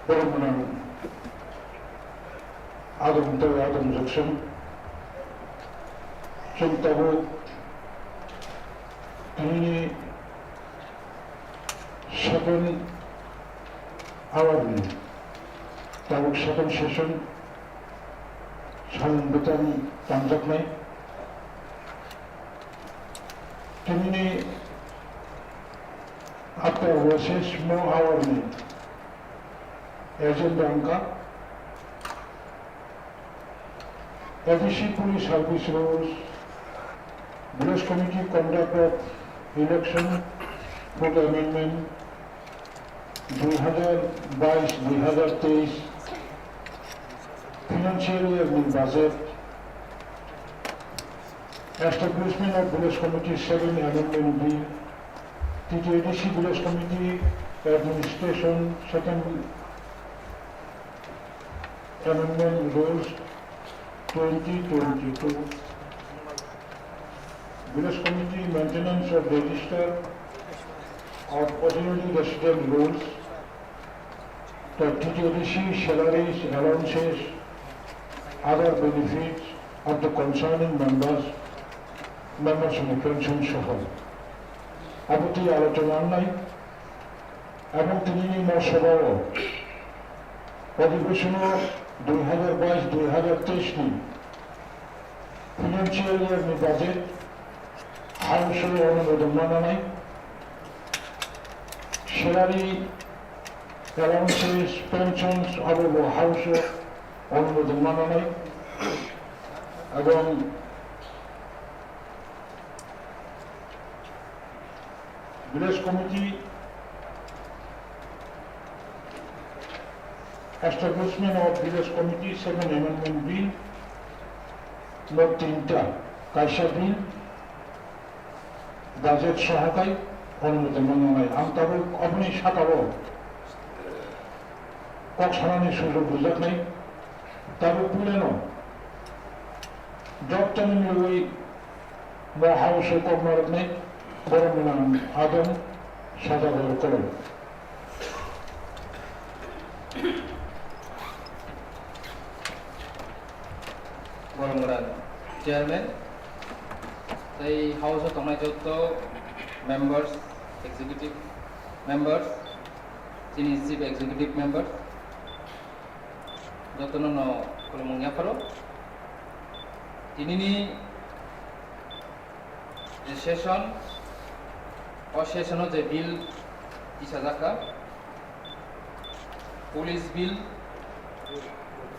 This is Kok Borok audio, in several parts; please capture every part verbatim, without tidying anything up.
Borok gwnang adong tei adong jwksong, chwng tabuk tinini second hour ni, tabuk second session samung bwtang tangjaknai. Tinini after recess mo hour ni agenda wngkha A D C Police Service Rules, Village Committee Conduct of Election, Fourth Amendment, dui hazar bais dui hazar teis financial year ni budget, Establishment of Village Committee Second Amendment Bill, T T A D C Village Committee Administration Second Amendment Rules twenty twenty-two, Village Committee Maintenance of Register of Ordinary Resident Rules, the T T A D C salaries, allowances, other benefits of the concerning members, members of the pension soho. Abo twi alochona wngnai. Ebong tinini mo sobao odhibeshono dui hazar bais dui hazar teis ni financial year ni budget House o onumodon mananai, salary, allowances, pensions abo bo House o onumodon mananai, ebong Village Committee, Establishment of Village Committee Second Amendment Bill, no tinta, kaisa bill, budget soho tai, onumodon mananai. Ang tabuk oboni sakao kok sanani sujok rwjaknai, tabuk puilano jottoni milwi Bo House o kok narwknai borok gwnang adong sajagor kolom. Borok gwnang chairman tei House o tongnai joto members, executive members, chini chief executive member, jotono no khulumung yapharo. Tinini je session, o session o je bill tisajak kha, police bill,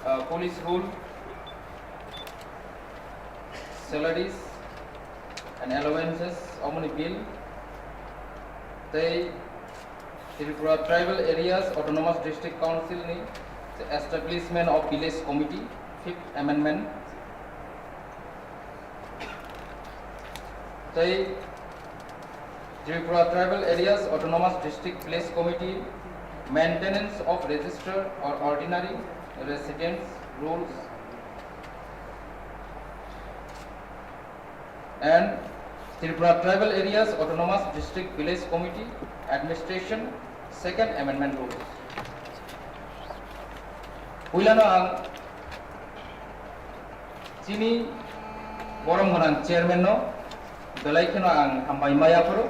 ah, police rule, salaries and allowances, omoni bill, tei Tripura Tribal Areas Autonomous District Council ni Establishment of Village Committee, Fifth Amendment, tei Tripura Tribal Areas Autonomous District Village Committee, Maintenance of Register or Ordinary Residence Rules, and Tripura Tribal Areas Autonomous District Village Committee Administration Second Amendment Rules. Puilano ang chini borom gwnang chairman no belai kheno ang hambai maya phuru.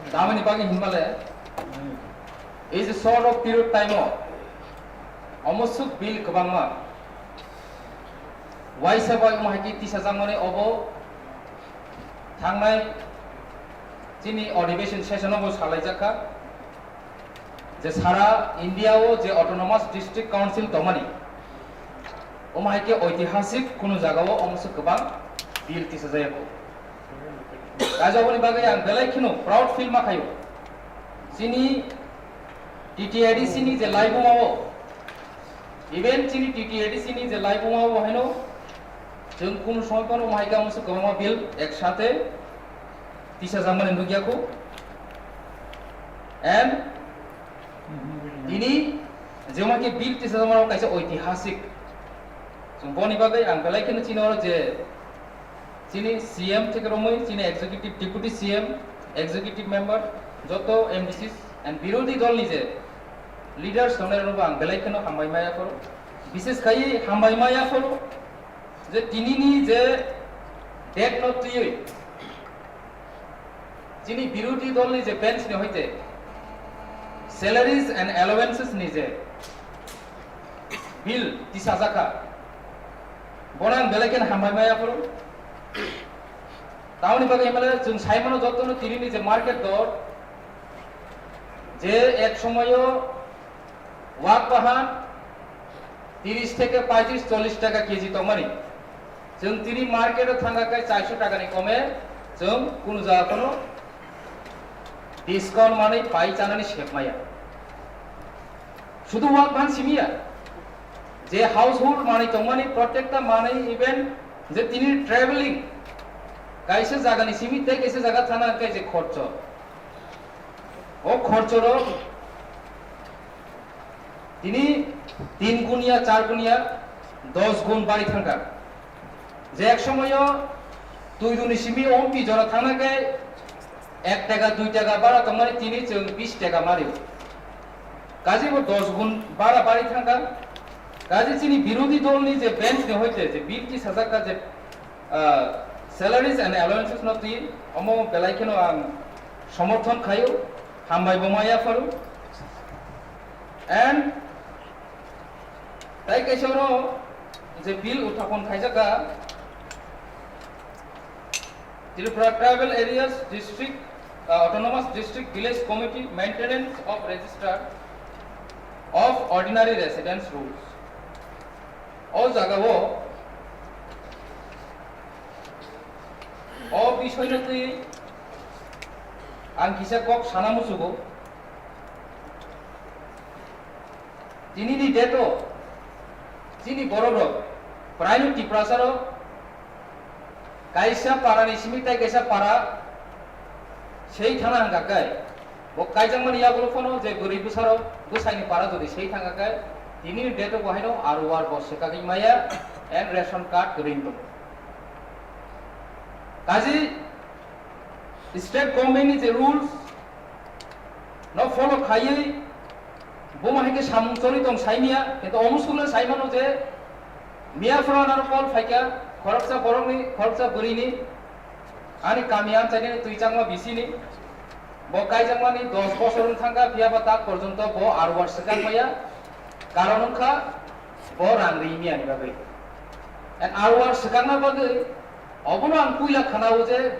Tamoni bagwi hinmale, ei je short of period time o omo suk bill kwbangma waisa bai omo hai khe tisajakmani obo thangnai chini adhibeshon session o bo salaijak kha je sara India o je autonomous district council tongmani omo hai khe oitihasik kunu jaga o omo se kwbang bill tisajak kho. Kaisa oboni bagwi ang belai kheno proud feel ma khaio. Chini T T A D C ni je laibuma o, even chini T T A D C ni je laibuma o haino chwng kunu somoi phano omo hai khe omo se kwbangma bill ek sathe tisajakmani nukya kho. And tini jemon khe bill tisajakmani kaisa oitihasik. Chwng boni bagwi ang belai kheno chini oro je chini C M theke romwi chini executive, deputy C M, executive member, joto M D Cs and birodhi dol ni je Leaders tongnai rokno bo ang belai kheno hambai maya phuru, bises khai hambai maya phuru je tinini je date no twiwi chini birodhi dol ni je bench ni hoite salaries and allowances ni je bill tisajakha, bono ang belai kheno hambai maya phuru. Tamoni bagwi himle chwng saimano jotono tinini je market dor, je ek somoyo wak bahan tiris theke paitris chollish taka keji tongmani, chwng tini market o thangkha khe charso taka ni kome chwng kunu jaga kono discount manwi pai chanani sep maya. Sudu wak bahan simi ya, je household manwi tongmani protekta manwi, even je tini traveling, kaisa jagani simi tei kaisa jaga thana hwnkhe je khorcho, o khorchorok tini tin gunya, char gunya, dos gun bari thangkha. Je ek somoyo twi duni simi ompi jora thangna khe ek taka, dui taka bara tongmani tini chwng bis taka mari. Kaji bo dos gun bara bari thangkha. Kaji chini birodhi dol ni je bench ni hoite je bill tisajakha je, ah, salaries and allowances no twi, omo belai kheno ang somorthon khaio, hambai bo maya phuru. And tai kaisa oro je bill uthapon khaijakha, Tripura Tribal Areas District, uh, Autonomous District Village Committee Maintenance of Register of Ordinary Residence Rules. O jagao o bisoyno twi ang kisa kok sana muchugo. Tinini date o chini borok rok praino Tiprasa rok kaisa para ni simi tai kaisa para sei thana hwnkha khe, bo kaijakmani yagulo phano je gurui bwsarok bwsaini para jodi sei thangkha khe, tinini date o bo haino R O R bo swkagwi maya and ration card kwrwi tongo. Kaji state government ni je rules no follow khaiwi bo ma hai khe samung choli tong saimia, kintu omo sukle saimano je miya phano naro call phaikha khoroksa borokni, khoroksa bwrwini, ani kami amchaini twi changma bisini, bo kaijakmani dos bosor wng thangkha, phiya ba tak porjonto bo R O R swkang maya, karon wngkha bo rang ri miyani bagwi. And R O R swkangna bagwi obono ang puila khwnao je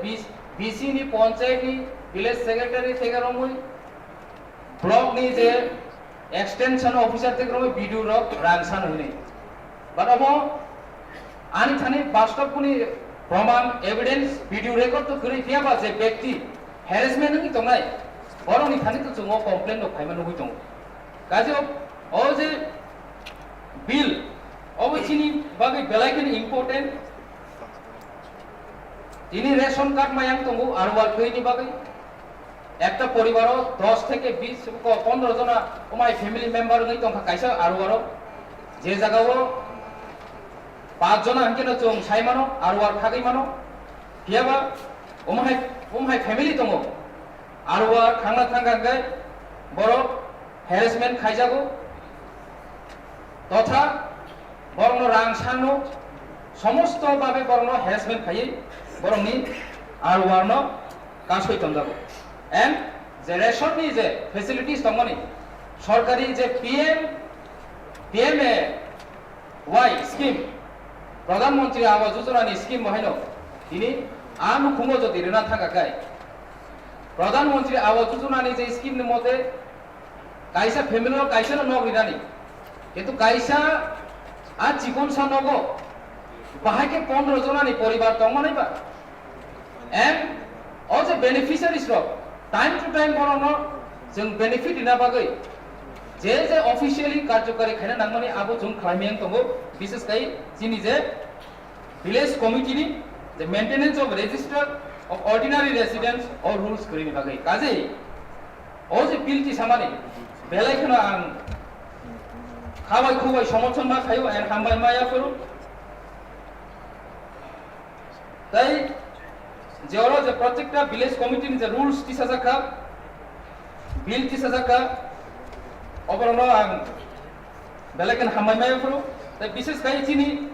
B C ni, panchayat ni, village secretary theke romwi, block ni je extension officer theke romwi B D O rok rang san hwnwi. But omo ani thani bastob kuni proman, evidence, video record to kwrwi phiya ba je bekti harassment wngwi tongnai, borokni thani to chwng o complaint rok phaima nugwi tongo. Kaje o, o je bill, obo chini bagwi belai kheno important. Tini ration card mayang tongo R O R kwini bagwi. Ekta poribaro dos theke bis ko pondro jona omai family member wngwi tongkha kaisa R O R o. Je jagao pach jona hwnkhe no chwng sai mano, R O R khagwi mano. Phiya ba omo hai, omo hai family tongo. R O R khangna thangkha hwnkhe borok harassment khaijago, totha borokno rang sangno, somosto babe borokno harassment khaiwi borokni R O R no kasoi tonjago. And je ration ni je facilities tongmani, sorkari je P M, P M A Y scheme, Pradhan Mantri Awas Yojana ni scheme bo haino tini a nukhungo jodi rwna thangkha khe, Pradhan Mantri Awas Yojana ni je scheme ni mote kaisa family o kaisa no nok rinani, kintu kaisa a chikon sa nogo bahai khe pondro jona ni poribar tongmanai ba. And o je beneficiaries rok time to time borokno chwng benefit rina bagwi je je officially karjokari khaina nangmani abo chwng khlaimiyang tongo, bises khai chini je village committee ni je maintenance of register of ordinary residents o rules kwrwini bagwi. Kaje o je bill tisamani belai kheno ang khabai khubai somorthon ma khaio and hambai ma yaphuru. Tai je oro je protekta village committee ni je rules tisajakha, bill tisajakha, Oborokno ang belai kheno hambai maya phuru, tei bises khai chini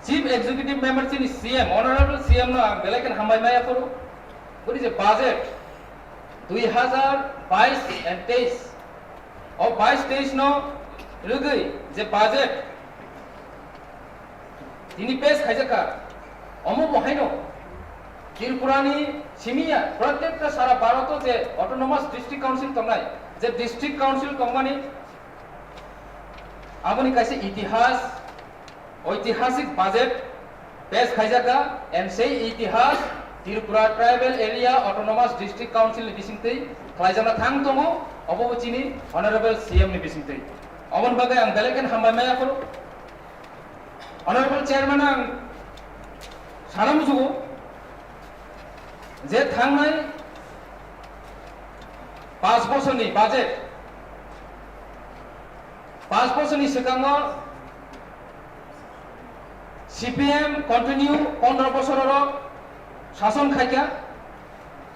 Chief Executive Member chini C M, Honorable C M no ang belai kheno hambai maya phuru. Boni je budget dui hazar bais and teis, o bais teis no rwgwi je budget tini pass khaijakha, omo bo haino Tripura ni simi ya, protekta sara Bharat o je Autonomous District Council tongnai, je District Council tongmani aboni kaisa itihas, oitihasik budget pass khaijakha, and sei itihas Tripura Tribal Area Autonomous District Council ni bisingtwi khlaijakna thang tongo, obo bo chini Honorable C M ni bisingtwi. Oboni bagwi ang belai kheno hambai maya phuru. Honorable Chairman, ang sana musugo je thangnai paanch bosorni budget, paanch bosorni swkango C P M continue pondro bosor oro sason khaikha.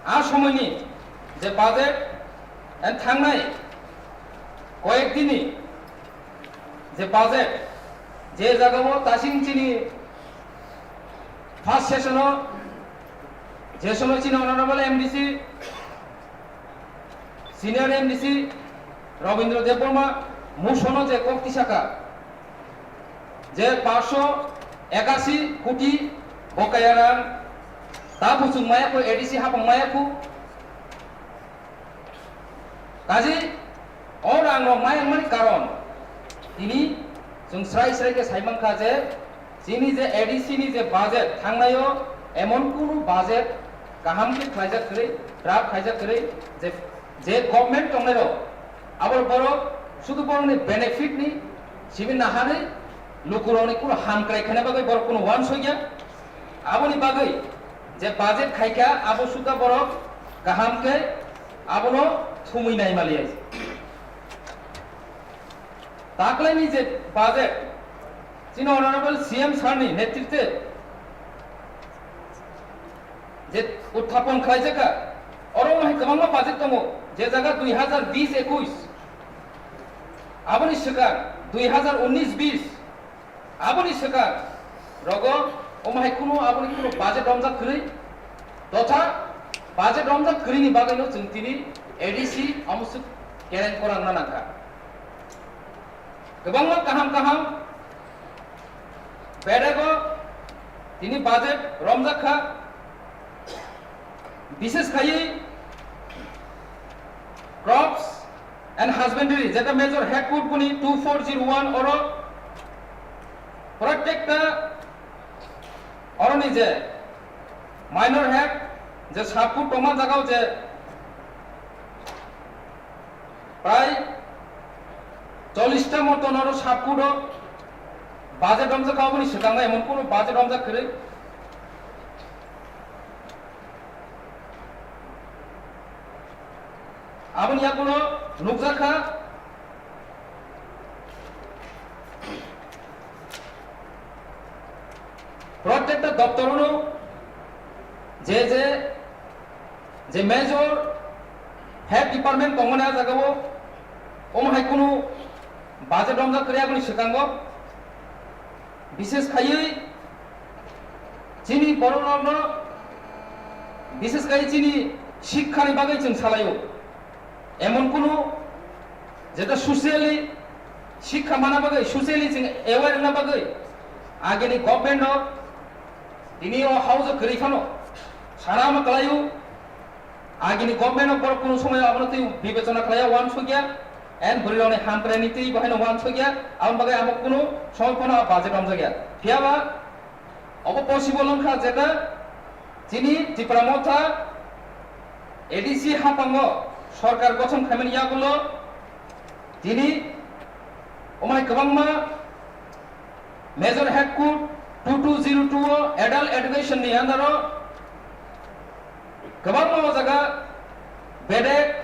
A somoini je budget and thangnai koyek dini je budget, je jagao tasing chini first session o je somoy chini Honorable M D C, Senior M D C Robindra Debbarma motion o je kok tisakha, je paanch sho ekasi koti bokaya rang ta buchung maya khu, A D C hapang maya khu. Kaji o rang rok maya wngmani karon tini chwng srai srai khe sai mankha je chini je A D C ni je budget thangnai o emon kunu budget kaham khe khlaijak kwrwi, draft khlaijak kwrwi, je, je government tongnai rok abo borok sudu borokni benefit ni simi naharwi lukurokni kunu hamkrai khaina bagwi borok kunu uansukya. Aboni bagwi je budget khaikha abo suda borok kaham khe abono thumwi nai maliya. Taklaini je budget chini Honorable C M sir ni netritwe je uthapon khlaijakha, oro wngmani kwbangma budget tongo, je jaga dui hazar bish ekush, aboni swkang dui hazar unnish bish, aboni swkang rogo wngmani kunu aboni kunu budget romjak kwrwi, totha budget romjak kwrwini bagwino chwng tini A D C omo swk kereng korang na nangkha. Kwbangma kaham kaham bedego tini budget romjak kha, bishes khaiwi crops and husbandry, jeta major head code boni two four zero one oro protekta oroni je minor head je sub code tongma jagao je prai chollish ta moton oro sub code o budget romjak kha, oboni swkang emon kunu budget romjak kwrwi. Aboni yakulo nukjak kha protekta doptorono je je je major head department tongmani a jagao omo hai kunu budget romjak kwrwi aboni swkango, bishes khaiwi chini borok rokno, bishes khaiwi chini shikkha ni bagwi chwng salaio. Emon kunu jeta socially shikkha mana bagwi, socially chwng aware wngna bagwi agini government rok tini o house o kwrwi phano sana ma kwlaio. Agini government o borok kunu somoy abono twi bibechona khlaiya, uansukya, and bwrwi rokni hamkraini twi bo haino uansukya, aboni bagwi amo kunu somoy phano budget romjakya. Phiyaba obo possible wngkha jeta chini Tipra Motha A D C haphango sorkar gothon khaimani yagulo tini omai kwbangma Major Head Code two two zero two o adult education ni under o kwbangma o jaga bedek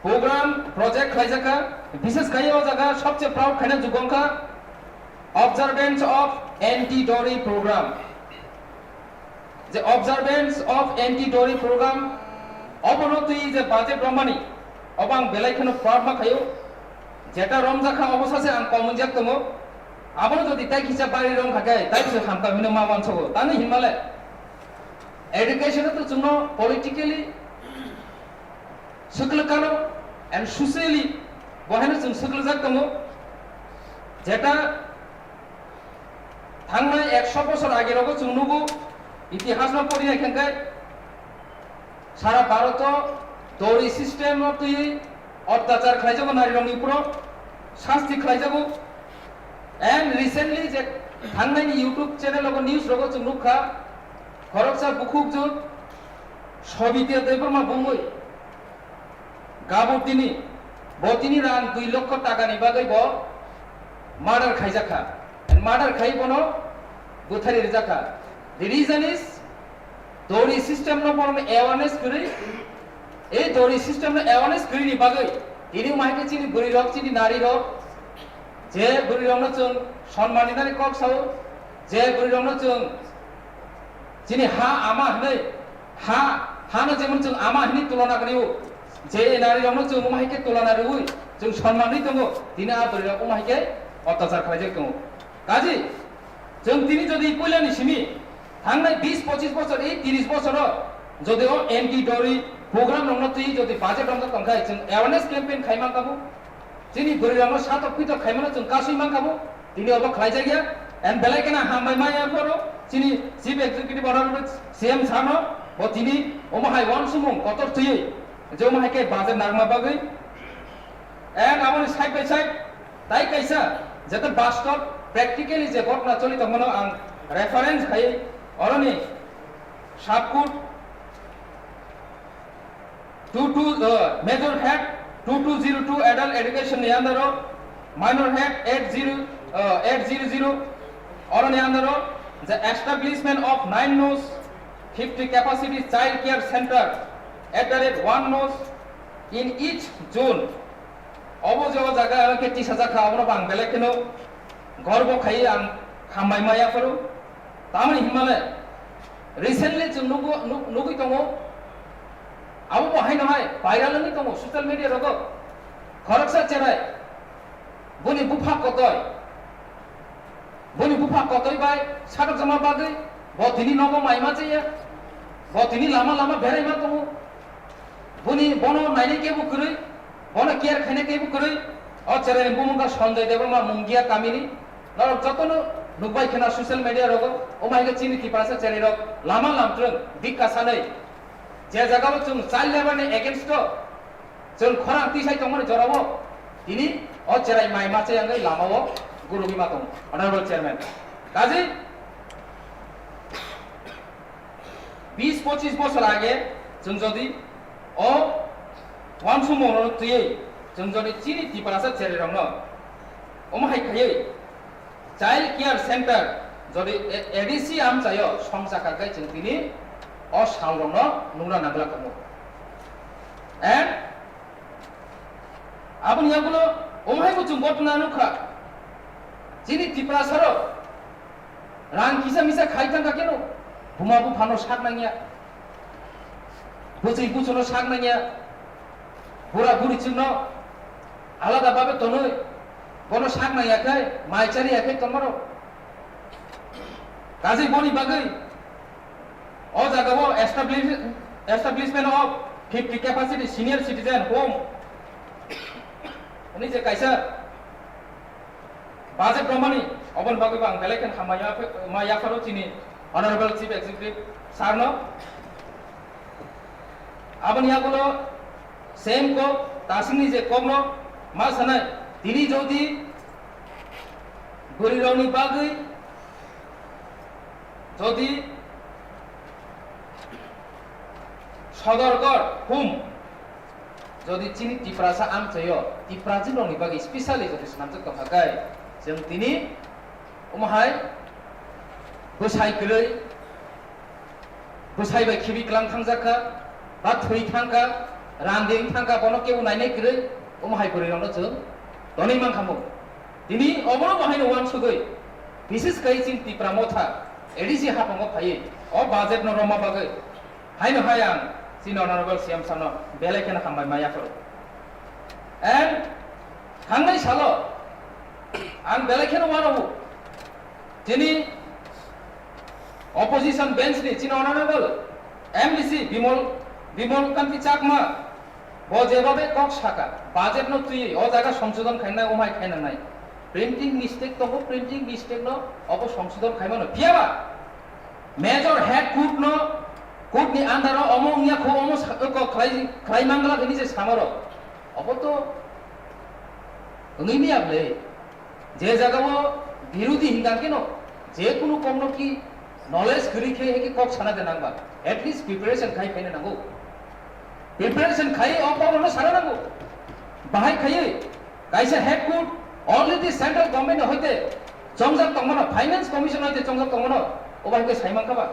program project khlaijakha, bishes khai o jaga sobse proud khaina jugong kha observance of anti dowry program. Je observance of anti dowry program, obono twi je budget romani, obo ang belai kheno proud ma khaio. Jeta romjakha obo sase ang kom wngjak tongo. Abono jodi tai kisa bari rong kha khe tai kisa hamkha hino ma wansogo. Tani hinmale education to chwngno politically swklukkano and socially bo haino chwng swklugjak tongo. Jeta thangnai ekso bosor age rogo chwng nugo, itihasno pori nai khe khe sara Bharoto dori system no twiwi otyachar khlaijago narirokni uporo, sasti khlaijago. And recently je thangnaini YouTube channel rogo news rogo chwng nukha, khoroksa bukhukjwk Sobitya Debbarma bumui gabur tini, bo tini rang dui lokho takani bagwi bo murder khaijakha. And murder khai bono bwthari rijakha. The reason is dori system no bono awareness kwrwi. Ei dori system no awareness kwrwini bagwi tini umahai khe chini bwrwi rok, chini nari rok, je bwrwi rokno chwng sonman rinani kok sao, je bwrwi rokno chwng chini ha ama hwnwi, ha, hano jemon chwng ama hwnwi tulona kwnwi o, je nari rokno chwng umahai khe tulona rwui chwng sonman rwi tongo, tini a bwrwi rok umahai khe otyachar khlaijak tongo. Kaji, chwng tini jodi puilani simi thangnai bis pochis bochor, ei tris bochoro jodi o anti dori program rokno twi jodi budget romjak tongkhai, chwng awareness campaign khai mankha bo. Chini bwrwi rokno satok pitok khaimano chwng kasui mankha bo. Tini obo khlaijak ya. And belai kheno hambai maya phoro chini Chief Executive Order C M sir no bo tini omo hai wansukmung kotor twiwi je omo hai khe budget narwkma bagwi. And aboni side by side tai kaisa jeta bastob practically je ghotna choli tongmano ang reference khai oroni Sapkut two two, uh, Major Head two two zero two Adult Education ni under o, Minor Head eight zero, uh, eight zero zero, oroni under o, the establishment of nine nos fifty capacity child care center at the rate one nos in each zone. Obo je o jaga ang khe tisa jakha, obono bang belai kheno gorbo khai ang hambai maya phuru. Tamoni hinmale recently chwng nugo-, nu-, nugwi tongo, abo bo haino hai viral wngwi tongo social media rogo. Khoroksa cherai, boni bupha kotoi, boni bupha kotoi bai satok jama bagwi bo tini nogo maima chaya, bo tini lama lama beraima tongo. Boni bono nainai kebo kwrwi, bono care khainai kebo kwrwi. O cherai ni bumung kha Sanjay Debbarma Mungia kamini. Norok jotono nukbai khena social media rogo, omo hai khe chini Tiprasa cherai rok lama lamtrwng bikha sanwi. Je jaga o chwng child labour ni against o chwng khorang tisai tongmani jora o tini o cherai mai ma chayangwi lama o gurugwi ma tongo, Honorable Chairman. Kaji bis pochis bosor age chwng jodi o wansukmung rok twiwi chwng jodi chini Tiprasa cherai rokno omo hai khaiwi child care center jodi A D C amchaio songcha kha khe chwng tini o sal rokno nungna nangla tongo. And aboni yagulo omo hai bo chwng ghotna nukha. Chini Tiprasa rok rang kisa misa khai thangkha keno buma buphano sak nangya, bwchwi buchuno sak nangya, bura buri chwngno alada babe tonwi bono sak nangya khe mai chari ya khe tongmaro. Kaji boni bagwi o jaga o establish-, establishment of fifty capacity senior citizen home hwnwi je kaisa budget romani, oboni bagwi bo ang belai khe hambai ma phe-, ma yapharo chini Honorable Chief Executive sir no. Aboni yagulo same kok, tasingni je kokno ma sanai, tini jodi bwrwi rokni bagwi jodi Sodorgor hum jodi chini Tiprasa amchaio, Tiprajwk rokni bagwi specially jodi swnamjak tongkha khe, chwng tini omo hai bwsai kwrwi, bwsai bai khibi klang thangjak kha, ba thwi thang kha, randing thang kha, bono kebo nainai kwrwi, omo hai bwrwi rokno chwng tonwi mankha mo. Tini obono bo haino uansugwi, bises khai chini Tipra Motha A D C haphango phaiwi o budget no romma bagwi haino hai ang chini Honorable C M sir no belai kheno hambai ma yapharo. And Thangnai salo ang belai kheno uanao chini opposition bench ni chini honorable M D C Bimol, Bimol Kanti Chakma bo jebabe kok saka, budget no twi o jaga songsodon khainai, omhai khainanai. Printing mistake tongo, printing mistake no obo songsodon khaimano. Phiyaba major head court no, court ni under o omo wngya kho, omo sa-, kok khlai, khlai mangla hini je samaro. Obo to wngwi miya ble. Je jaga o birodhi hinga keno, je kunu kokno ki knowledge kwrwi khe, khe kok sana de nangba. At least preparation khai phaina nango. Preparation khai o kokno sana nango. Bahai khaiwi kaisa head court already central government hoite chongjak tongmano, finance commission hoite chongjak tongmano, obo hai khe sai mankha ba.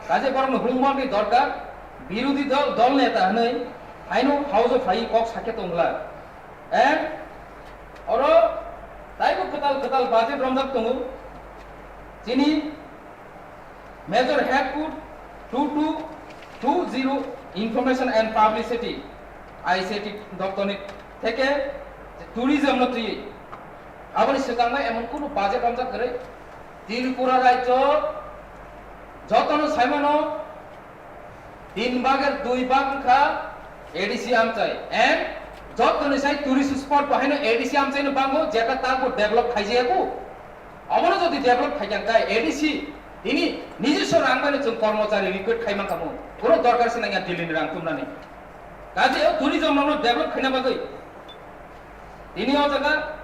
Kaje borokno homework ni dorkar, birodhi dol, dol neta hwnwi haino house o phai kok sakhe tongla. And oro taibo kwtal kwtal budget romjak tongo. Chini Major Head Court two two two zero Information and Publicity, I C T doptorni theke tourism no twi. Aboni swkangno emon kunu budget romjak kwrwi. Tripura rajyo jotono saimano tin bhagor dui bhag wngkha A D C amchai. And jottoni sai tourist spot bo haino A D C amchaino bango, jeta tabo develop khaijaya bo. Obono jodi develop khaikha khe A D C tini nijiswa rang bai chwng kormochari recruit khai mankha mo. Kunu dorkar se nangya Delhi ni rang tumnani. Kaje o tourism no develop khaina bagwi. Tini o jaga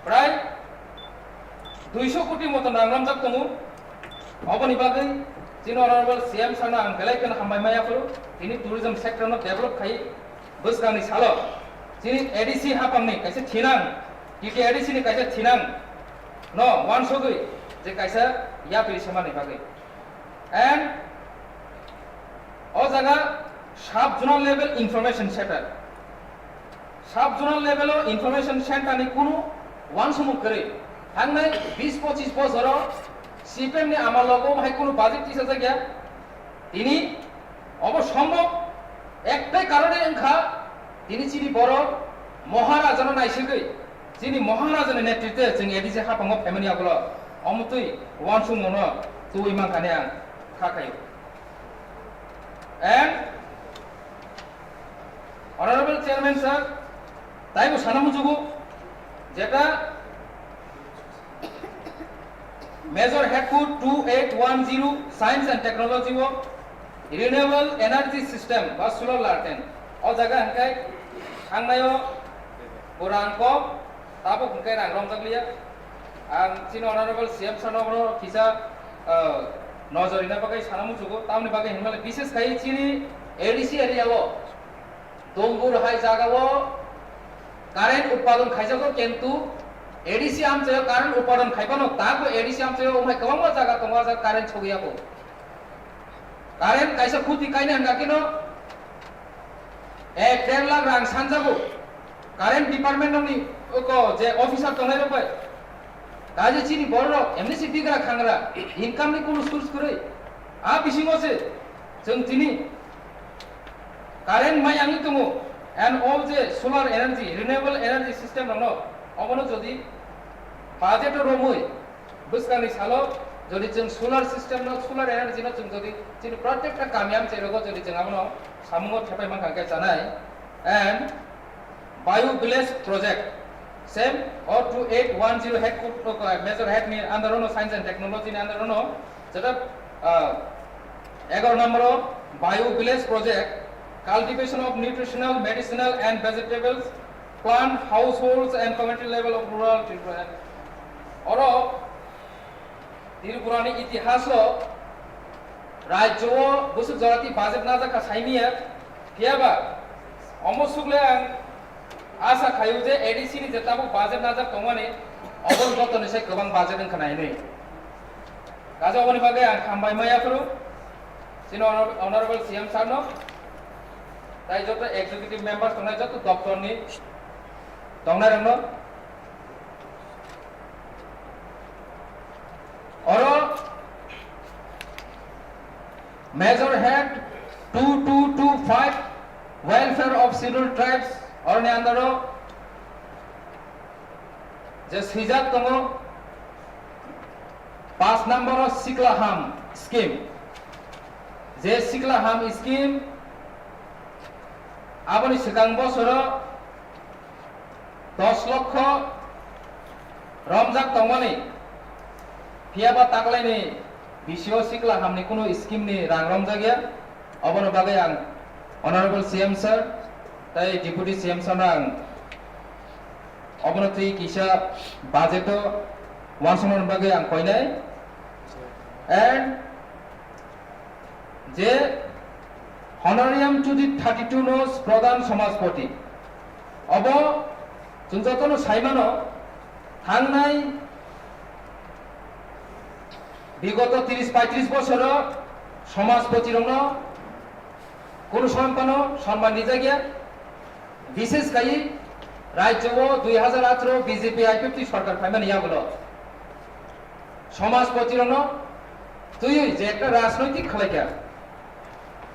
prai duiso koti moton rang romjak tongo. Oboni bagwi chini honorable C M sir no ang belai kheno hambai maya phuru. Tini tourism sector no develop khai bwskangni salo chini A D C hapangni kaisa thinang, T T A D C ni kaisa thinang no wansugwi je kaisa yapri samani bagwi. And o jaga sub zonal level information center. Sub zonal level o information center ni kunu wansukmung kwrwi. Thangnai bis pochis bosoro C P M ni amal logo hai kunu budget tisajakya. Tini obo sombhob ektai karone wngkha, tini chini borok Maharaja no naisingwi, chini Maharaja ni netritwe chwng A D C haphango phaimani yagulo omotwi wansukmung no tubui mankha hwnwi ang kha khaio. And Honorable Chairman sir, taibo sana muchugo, jeta Major Head Court two eight one zero Science and Technology o Renewable Energy System ba solar lantern o jaga hwnkhai thangnaio borang kok. Tabuk hwnkhe rang romjakliya. Ang chini honorable C M sir no bono kisa, ah, nojor rina bagwi sana muchugo. Tamoni bagwi hinmale bishes khai chini A D C area o Dongbur hai jaga o current utpadon khaijago, kintu A D C amchaio current utpadon khaibano tabuk A D C amchaio umhai kwbangma jaga tongo, ah jaga current sogwi yago. Current kaisa khuti kaina hwnga kino ek der lakh rang sanjago. Current department ni oko je officer tongnai rok bai. Kaje chini borok rok emni si bigra khangra, income ni kunu source kwrwi. A bisingo se chwng tini current mai yangwi tongo, and all je solar energy, renewable energy system rok no obono jodi budget o romwi, bwskangni salo jodi chwng solar system no, solar energy no chwng jodi chini protekta kami amchai rogo jodi chwng abono samungo thepai mankha khe chanai. And Bio Village Project, same o two eight one zero head, uh, major head ni under ono, science and technology ni under ono, jeta, uh, egaro number o Bio Village Project, cultivation of nutritional, medicinal and vegetables, plant households and community level of rural Tripura. Oro Tripura ni itihas o rajyo o bwswk jora twi budget najak kha saimiya, phiyaba omo sukle ang asa khaio je A D C ni je tabuk budget najak tongmani, obo joto ni sai kwbang budget wngkha nai hinwi. Kaisa oboni bagwi ang hambai maya phuru chini honor-, honorable C M sir no, tai joto executive members tongnai joto doptor ni tongnai rok no. Oro Major Head two two two five, Welfare of Scheduled Tribes, oroni under o je swijak tongo, paanch number o Sikla Ham scheme. Je Sikla Ham scheme aboni swkang bosoro dos lokho romjak tongmani, phiyaba taklaini bisio Sikla Hamni kunu scheme ni rang romjakya. Oboni bagwi ang Honorable C M sir tei Deputy C M sir no ang obono twi kisa budget o uansuknani bagwi ang koinai. And je honorarium to the thirty-two nos Pradhan Samajpati, obo chwng jotono saimano, thangnai bigoto tris paitris bosoro Samajpati rokno kunu sompano sonman rijakya. Bishes khai rajyo o dui hajar atharo B J P I P F T sorkar phaimani yagulo Samajpati rokno twiwi je ekta rajnoitik khlaikha,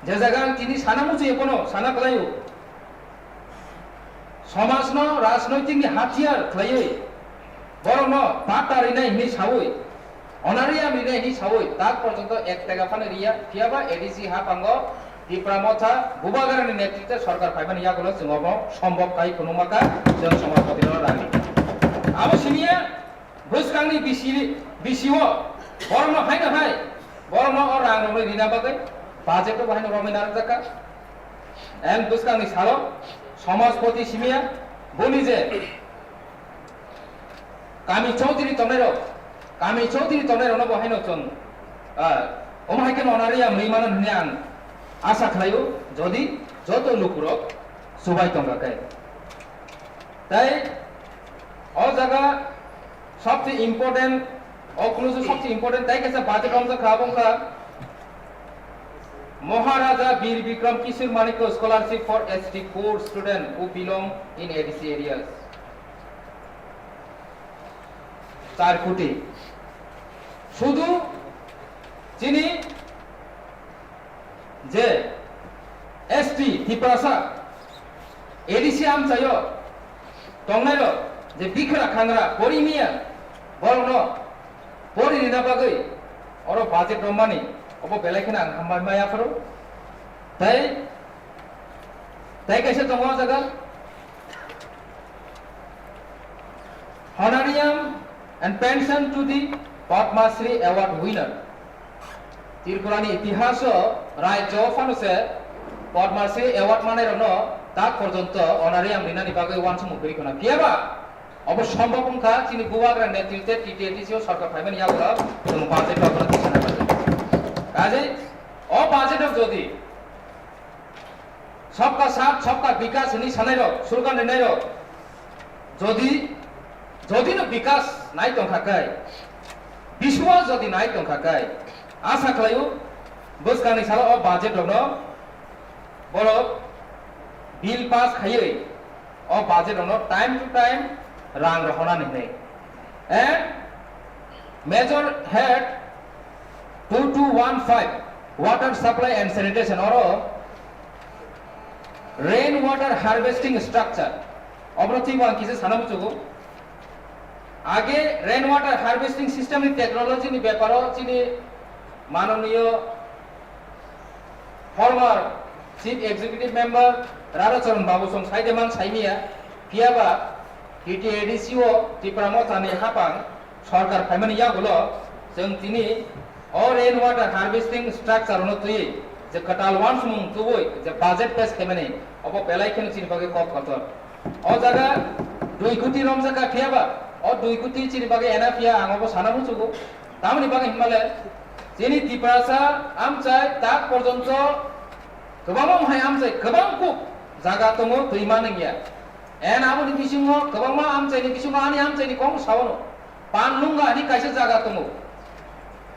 je jaga ang tini sana muchungya bono sana khlaio, somajno rajnoitikni hatiyar khlaiwi borokno patta rinai hinwi sawi, honorarium rinai hinwi sawi tak porjonto ek teka phano riya, phiyaba A D C haphango Tipra Motha Bubagrani netritwe sorkar phaimani yagulo chwng obo sombhob khai phunukma kha, chwng Samajpati rokno rang ri. Abo simiya bwskangni bisi, bisio borokno haino hai, borokno o rang rokno rina bagwi budget o bo haino romwi narwkjakha. And bwskangni salo Samajpati simiya boni je kami chowdhury tongnairok, kami chowdhury tongnairokno bo haino chwng, ah, omo hai kheno honorarium rwi mano hwnwi ang asa khlaio, jodi joto lukurok chubai tongkha khe. Tai o jaga sobse important, o kunu se sobse important tai kaisa budget romjak kha, abo wngkha Maharaja Bir Bikram Kishore Manikya Scholarship for S T poor student who belong in A D C areas. Char koti. Sudu chini je S T Tiprasa A D C amchaio tongnairok je bikra khangra pori miya borokno pori rina bagwi oro budget romani obo belai kheno ang hambai maya phuru. Tai, tai kaisa tongo o jaga. Honorarium and pension to the Padma Shri Award winner. Tripurani itihaso rajyo phano se Padma Shri Award manai rokno tak porjonto honorarium rinani bagwi uansukmung kwrwi khna. Phiyaba obo sombhob wngkha chini Bubagra netritwe T T A D C o sorkar phaimani yagulo chwng budget rokno tisana bagwi. Kaje o budget rok jodi Sabka saath, sabka bikas hinwi sanairok, slogan rinairok, jodi, jodi no bikas nai tongkha kai, biswas jodi nai tongkha kai, asa khlaio bwskangni salo o budget rokno borok bill pass khaiwi o budget rokno time to time rang rohornani hwnwi. And major head two two one five, water supply and sanitation, oro rain water harvesting structure, obono twibo ang kisa sana muchugo. Age rain water harvesting system ni technology ni beparo chini manoniyo former Chief Executive Member Rara Charan Babu song saideman saimiya, phiyaba T T A D C o Tipra Mothani hapang sorkar phaimani yagulo chwng tini o rain water harvesting structure no twi je kwtal uansukmung tubui je budget pass khaimani obo belai kheno chini bagwi kok kotor. O jaga dui koti romjak kha phiyaba o dui koti chini bagwi ena phiya ang obo sana muchugo. Tamoni bagwi hinmale chini Tiprasa amchai tak porjonto kwbangma hai amchai kwbang kuk jaga tongo twi manwngya. En aboni bisingo kwbangma amchaini bisingo ani amchaini kong saono Panlunga ani kaisa jaga tongo.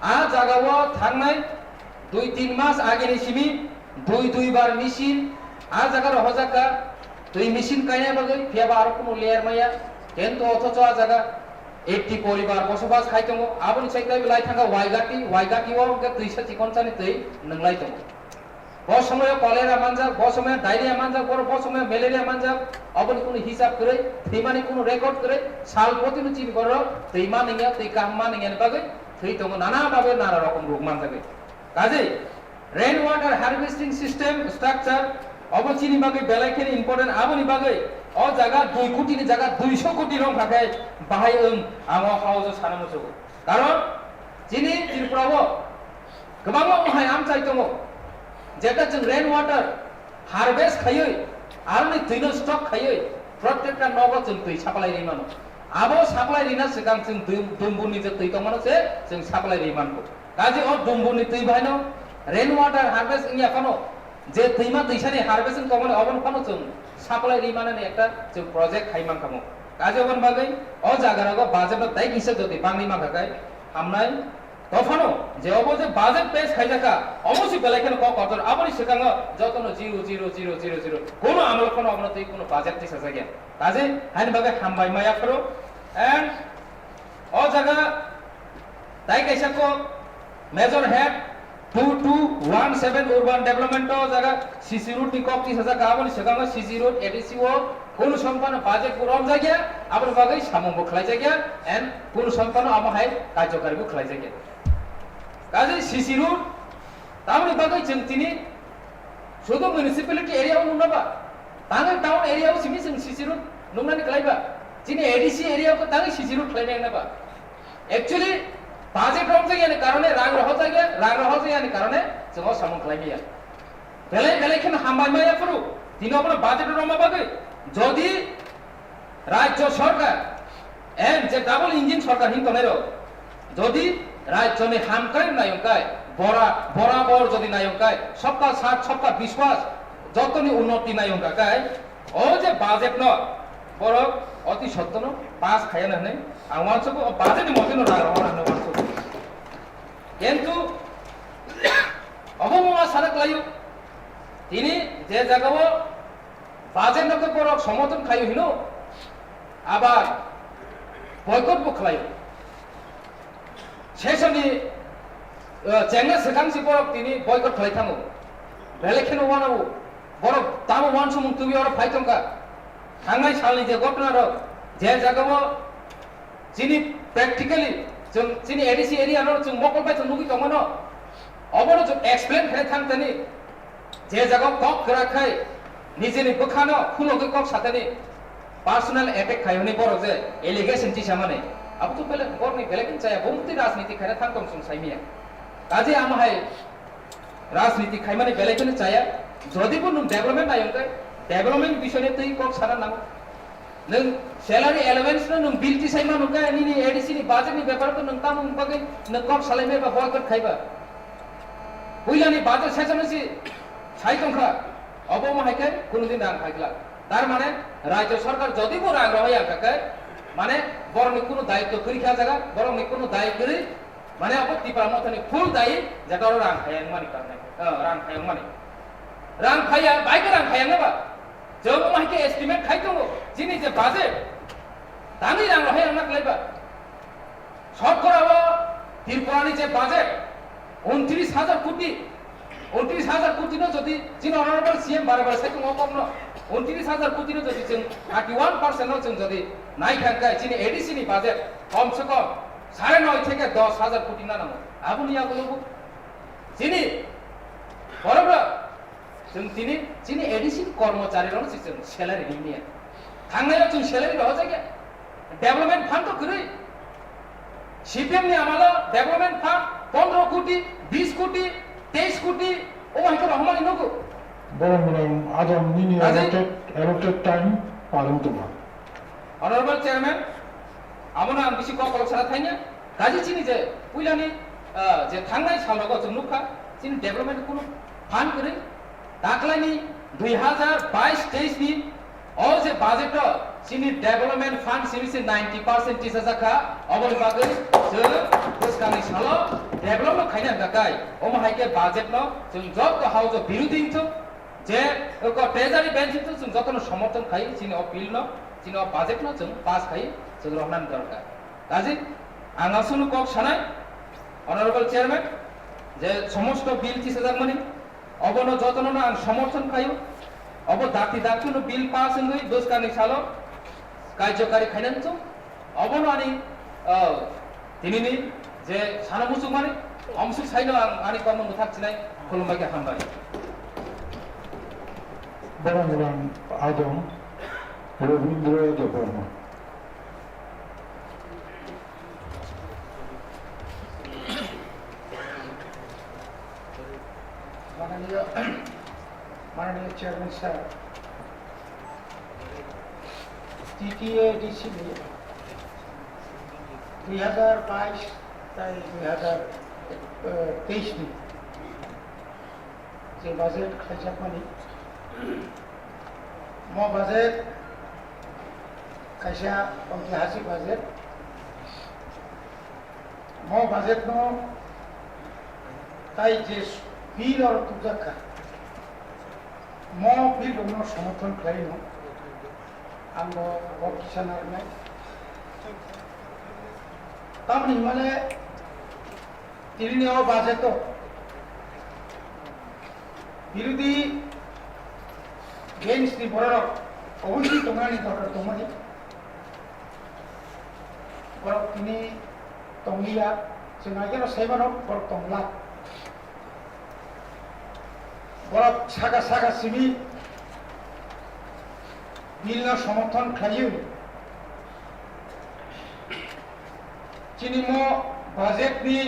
A jagao thangnai dui tin mas ageni simi dui dui bar machine a jaga rohorjak kha twi machine kainai bagwi, phiyaba aro kuno layer maya. Kintu othocho a jaga eighty poribar bosobas khai tongo. Aboni sai khlai belai thangkha Waigati, Waigati o hwnkhe twisa chikonchani twi nwnglai tongo. Bo somoyo cholera manjak, bo somoyo diarrhea manjak, bo, bo somoyo malaria manjak, oboni kunu hisab kwrwi, thwimani kunu record kwrwi, sal poti no chini borok twi manwngya, twi kaham manwngya ni bagwi thwi tongo, nana bagwi nana rokom rok manjagwi. Kaje, rain water harvesting system structure, obo chini bagwi belai kheno important, aboni bagwi o jaga dui koti ni jaga duiso koti rong kha khe bahai wng, ang o house o sana muchugo. Karon chini Tripura o kwbangma omo hai amchai tongo, jeta chwng rain water harvest khaiwi, aroni twino stock khaiwi, protekta nogo chwng twi supply ri mano. Abo supply rina swkang chwng dum-, dumbuni je twi tongmano se chwng supply ri manko. Kaje o dumbuni twi bahaino rain water harvest wngya phano, je twima twisani harvest wng tongmani, obono phano chwng supply ri manani ekta chwng project khai mankha mo. Kaje oboni bagwi o jagarago budget no tai kisa jodi bangwi mankha khe hamnai. Tophano je obo je budget pass khaijakha, omo si belai kheno kok kotor, aboni swkango jotono zero, zero, zero, zero, zero. Kono amolo phano obono twi kono budget tisajakya. Kaje haini bagwi hambai maya phuru. And o jaga tai kaisa kok, Major Head two two one seven Urban Development o jaga C C road ni kok tisajakha, aboni swkango C C road A D C o kono song phano budget bo romjakya, aboni bagwi samung bo khlaijakya, and kono song phano amo hai karjokari bo khlaijakya. Kaje C C road, tamoni bagwi chwng tini sudu municipality area o nungna ba, tangwi town area o simi chwng C C road nungnani khlai ba, chini A D C area o tangwi C C road khlainai na ba. Actually, budget romjakya ni karone, rang rohorjakya, rang rohorjakya ni karone chwng o samung khlai maya. Belai belai kheno hambai maya phuru, tini obono budget roma bagwi, jodi Rajya Sarkar, and je double engine sarkar hin tongnai rok, jodi rajyoni hamkrai nai wngkai, bora-, borabor jodi nai wngkai, sabka saath, sabka biswas, jotoni unnoti nai wngka kai, o je budget no borok oti sotto no pass khaya na hinwi ang uansugo, o budget ni mote no rang rohor hinwi uansugo. Kintu obo mo sana klaio, tini je jaga o budget no khe borok somorthon khaio hino, abar boycott bo khlaio. Session ni, uh, chengna swkang si borok tini boycott khlai thango. Belai kheno wanao borok tamo wansumung tubui oro phai tongkha. Thangnai salni je ghotona rok, je jaga o chini practically chwng chini A D C area no chwng mokol bai chwng nugui tongmano, obono chwng explain khlai thang tani. Je jaga kok kwrak khai nijini bwkhano khulogwi kok satani personal attack khai hwnwi borok je allegation tisamani, abo to bele borokni belai kheno chaya, bumtwi rajniti khaina thang tong chwng saimaya. Kaje amo hai rajniti khaimani belai kheno chaya. Jodi bo nwng development nai wngkhe development bisoi twi kok sana nango. Nwng salary allowance no nwng bill tisai mano khe nini A D C ni budget ni bepar khe nwng tamo bagwi nwng kok salai meba boycott khaiba. Puilani budget session si sai tongkha, obo omo hai khe kunudin rang phai glak. Tar mane rajya sarkar jodi bo rang rohoi ya khe, mane borokni kunu daityo kwrwi kha jaga, borokni kunu dai kwrwi, mane obo Tipra Mothani full dai je oro rang phai wngmani karne, eh, rang phai wngmani. Rang phai ya, bai khe rang phai wngna ba? Chwng omo hai khe estimate khai tongo, chini je budget, tangwi rang rohoi wngna khlai ba? Sotkora o Tripura ni je budget, untris hajar koti, untris hajar koti no jodi chini honorable C M bare bare sai tongo kokno, untris hajar koti no jodi chwng thirty one percent no chwng jodi nai kha khe chini A D C ni budget kom se kom sare noi theke dos hajar koti na nango. Aboni yagulo bo chini borok rok Chwng tini chini A D C ni kormochari rokno se chwng salary ri maya. Thangnai o chwng salary rohorjak ya. Development fund to kwrwi. C P M ni amalo development fund pondro koti, bis koti, teis koti, omo hai khe rohormani nugo. Borok ni adon nini Kaje allotted, allotted time parwng tongma. Honorable Chairman, abono ang bisi kok kolok sana thangya. Kaje chini je puilani, ah, je thangnai salrogo chwng nukha, chini development kunu fund kwrwi. Daklaini dui hazar bais teis ni o je budget o chini development fund simi se ninety percent tisajak kha, oboni bagwi chwng bwskangni salo develop no khaina hwnkha kai. Omo hai khe budget no chwng jotto house o birodhi wngthok, je oko treasury bench wngthok, chwng jotono somorthon khai chini o bill no, chini o budget no chwng pass khai chwng rohornani dorkar. Kaje ang aswkno kok sanai, Honorable Chairman, je somosto bill tisajakmani, Obono jotono ang somorthon khlaio. Obo dakti dakti no bill pass wngwi bwskangni salo karjokari khainani chwng. Obono ani, ah, tinini je sano muchungmani, omsuk saino ang ani kokno mwthak chinai, khulumbai khe hambai. Borang borang adong Rabindra Debbarma. মাননীয়, মাননীয় chairman sir, TTADC নিয়ে দুই হাজার বাইশ তাই দুই হাজার তেইশ ni je budget khlaijakmani, mo budget kaisa oitihasik budget. Mo budget no tai je bill oro tubjak kha, mo bill rok no somorthon khlai no ang bo kok kisa narwknai. Tamoni hwnmale tini ni o budget o birodhi bench ni borok rok oboisi tongnani dorkar tongmani. Borok tini tongliya, chwng aigeno sai mano borok tongla. Borok saka saka simi bill no somorthon khlaiwi chini mo budget ni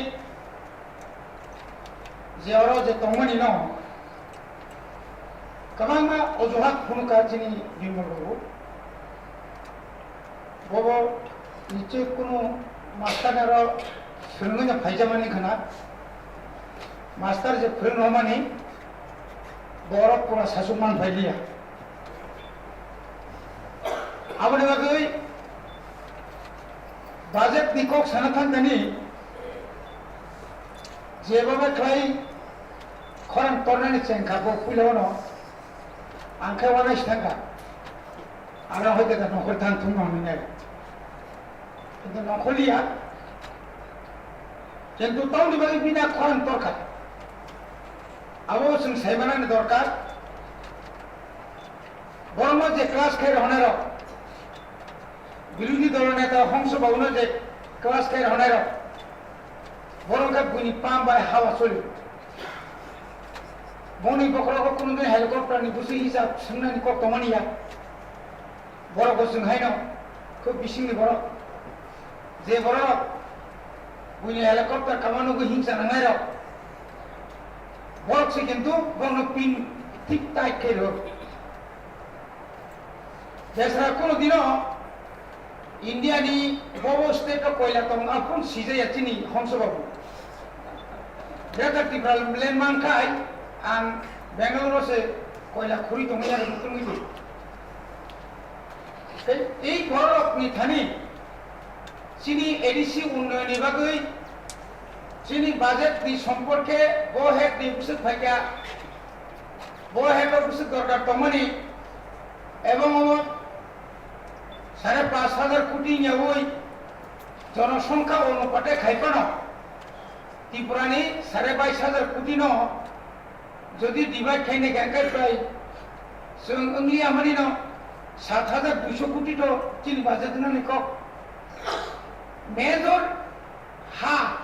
je oro je tongmani no kwbangma ojuhat phunukha chini Bimal babu. Bobo nichoi kunu master naro swrwngwi no phaijamani khna. Master je phwrwng romani borok pura sasuk man phailiya. Aboni bagwi budget ni kok sana thangkani jeba bai khlai khorang tornani chengkha bo puila ono ang khe uanai si thangkha. Aro hoi khe nongkhor thang thung nang nai. Kintu nongkhor liya. Kintu tongni bagwi bini khorang torkha. Abo chwng saimanani dorkar. Borokno je class khe rwnai rok, birodhi dol neta Hongso Babuno je class khe rwnai rok, borok khe buini pam bai hawa choli. Boni bokhorogo kunu din helicopter ni busi hisab swngnani kok tongmani ya. Borok bo chwng haino khub bisingni borok. Je borok buini helicopter kama nugwi hingsa nangnai rok. Borok se kintu borokno pin thik tight khe rw. Desra kunu dino India ni bobo state o koila tong aphun sijaya chini Hongso Babu. Greater Tipraland mankhai ang Bangalore se koila khuri tongwi aro bukhungwi di. Tei ei borok ni thani chini A D C unnoyon ni bagwi chini budget ni somporke bo het ni bwswk phaikha, bo het o bwswk dorkar tongmani, ebong omo sare panch hajar koti nyaui jonosongkha onupate khai phano Tripura ni sare bais hajar koti no jodi divide khaina khe, hwnkhe prai chwng wngliya mani no sat hajar duiso koti to chini budget nani kok. Major ha,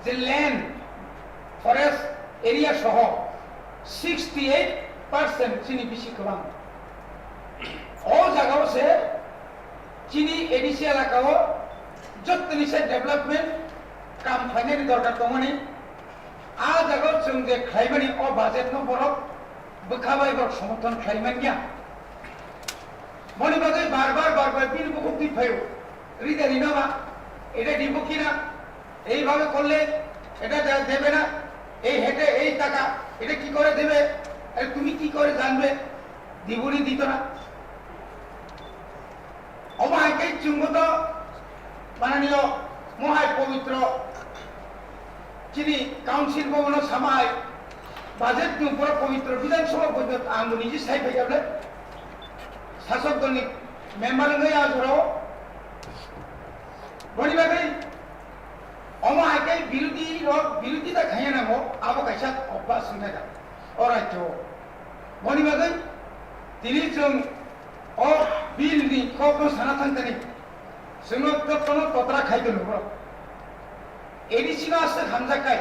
je land, forest area soho sixty eight percent chini bisi kwbang. O jagao se chini A D C elakao jottoni se development kam phainani dorkar tongmani. A jagao chwng je khlaimani o budget no borok bwkha bai borok somorthon khlai manya. Moni bagwi bar bar bar bar bini bukhuk twi phaio. Rida rino ba, এটা দিব কি না, এইভাবে করলে এটা দে-, দেবে না, এই হেঁটে এই টাকা, এটা কি করে দেবে, আরে তুমি কি করে জানবে, দিব নি দিত না? Omo hai khe chwngbo to mananiyo mohai pobitro chini council bo bono samai budget ni upor pobitro Bidhan Sabha porjonto ang bo niji sai phai jable sasok dol ni member wngwi a jorao boni bagwi omo hai khe birodhi rok birodhita khaiya nango abo kaisa obas wngkha da. O rajyo o. Boni bagwi tini chwng o bill ni kokno sana thang thani chwngno jotono totra khai tongwi borok. A D C no aswk hamjak kai.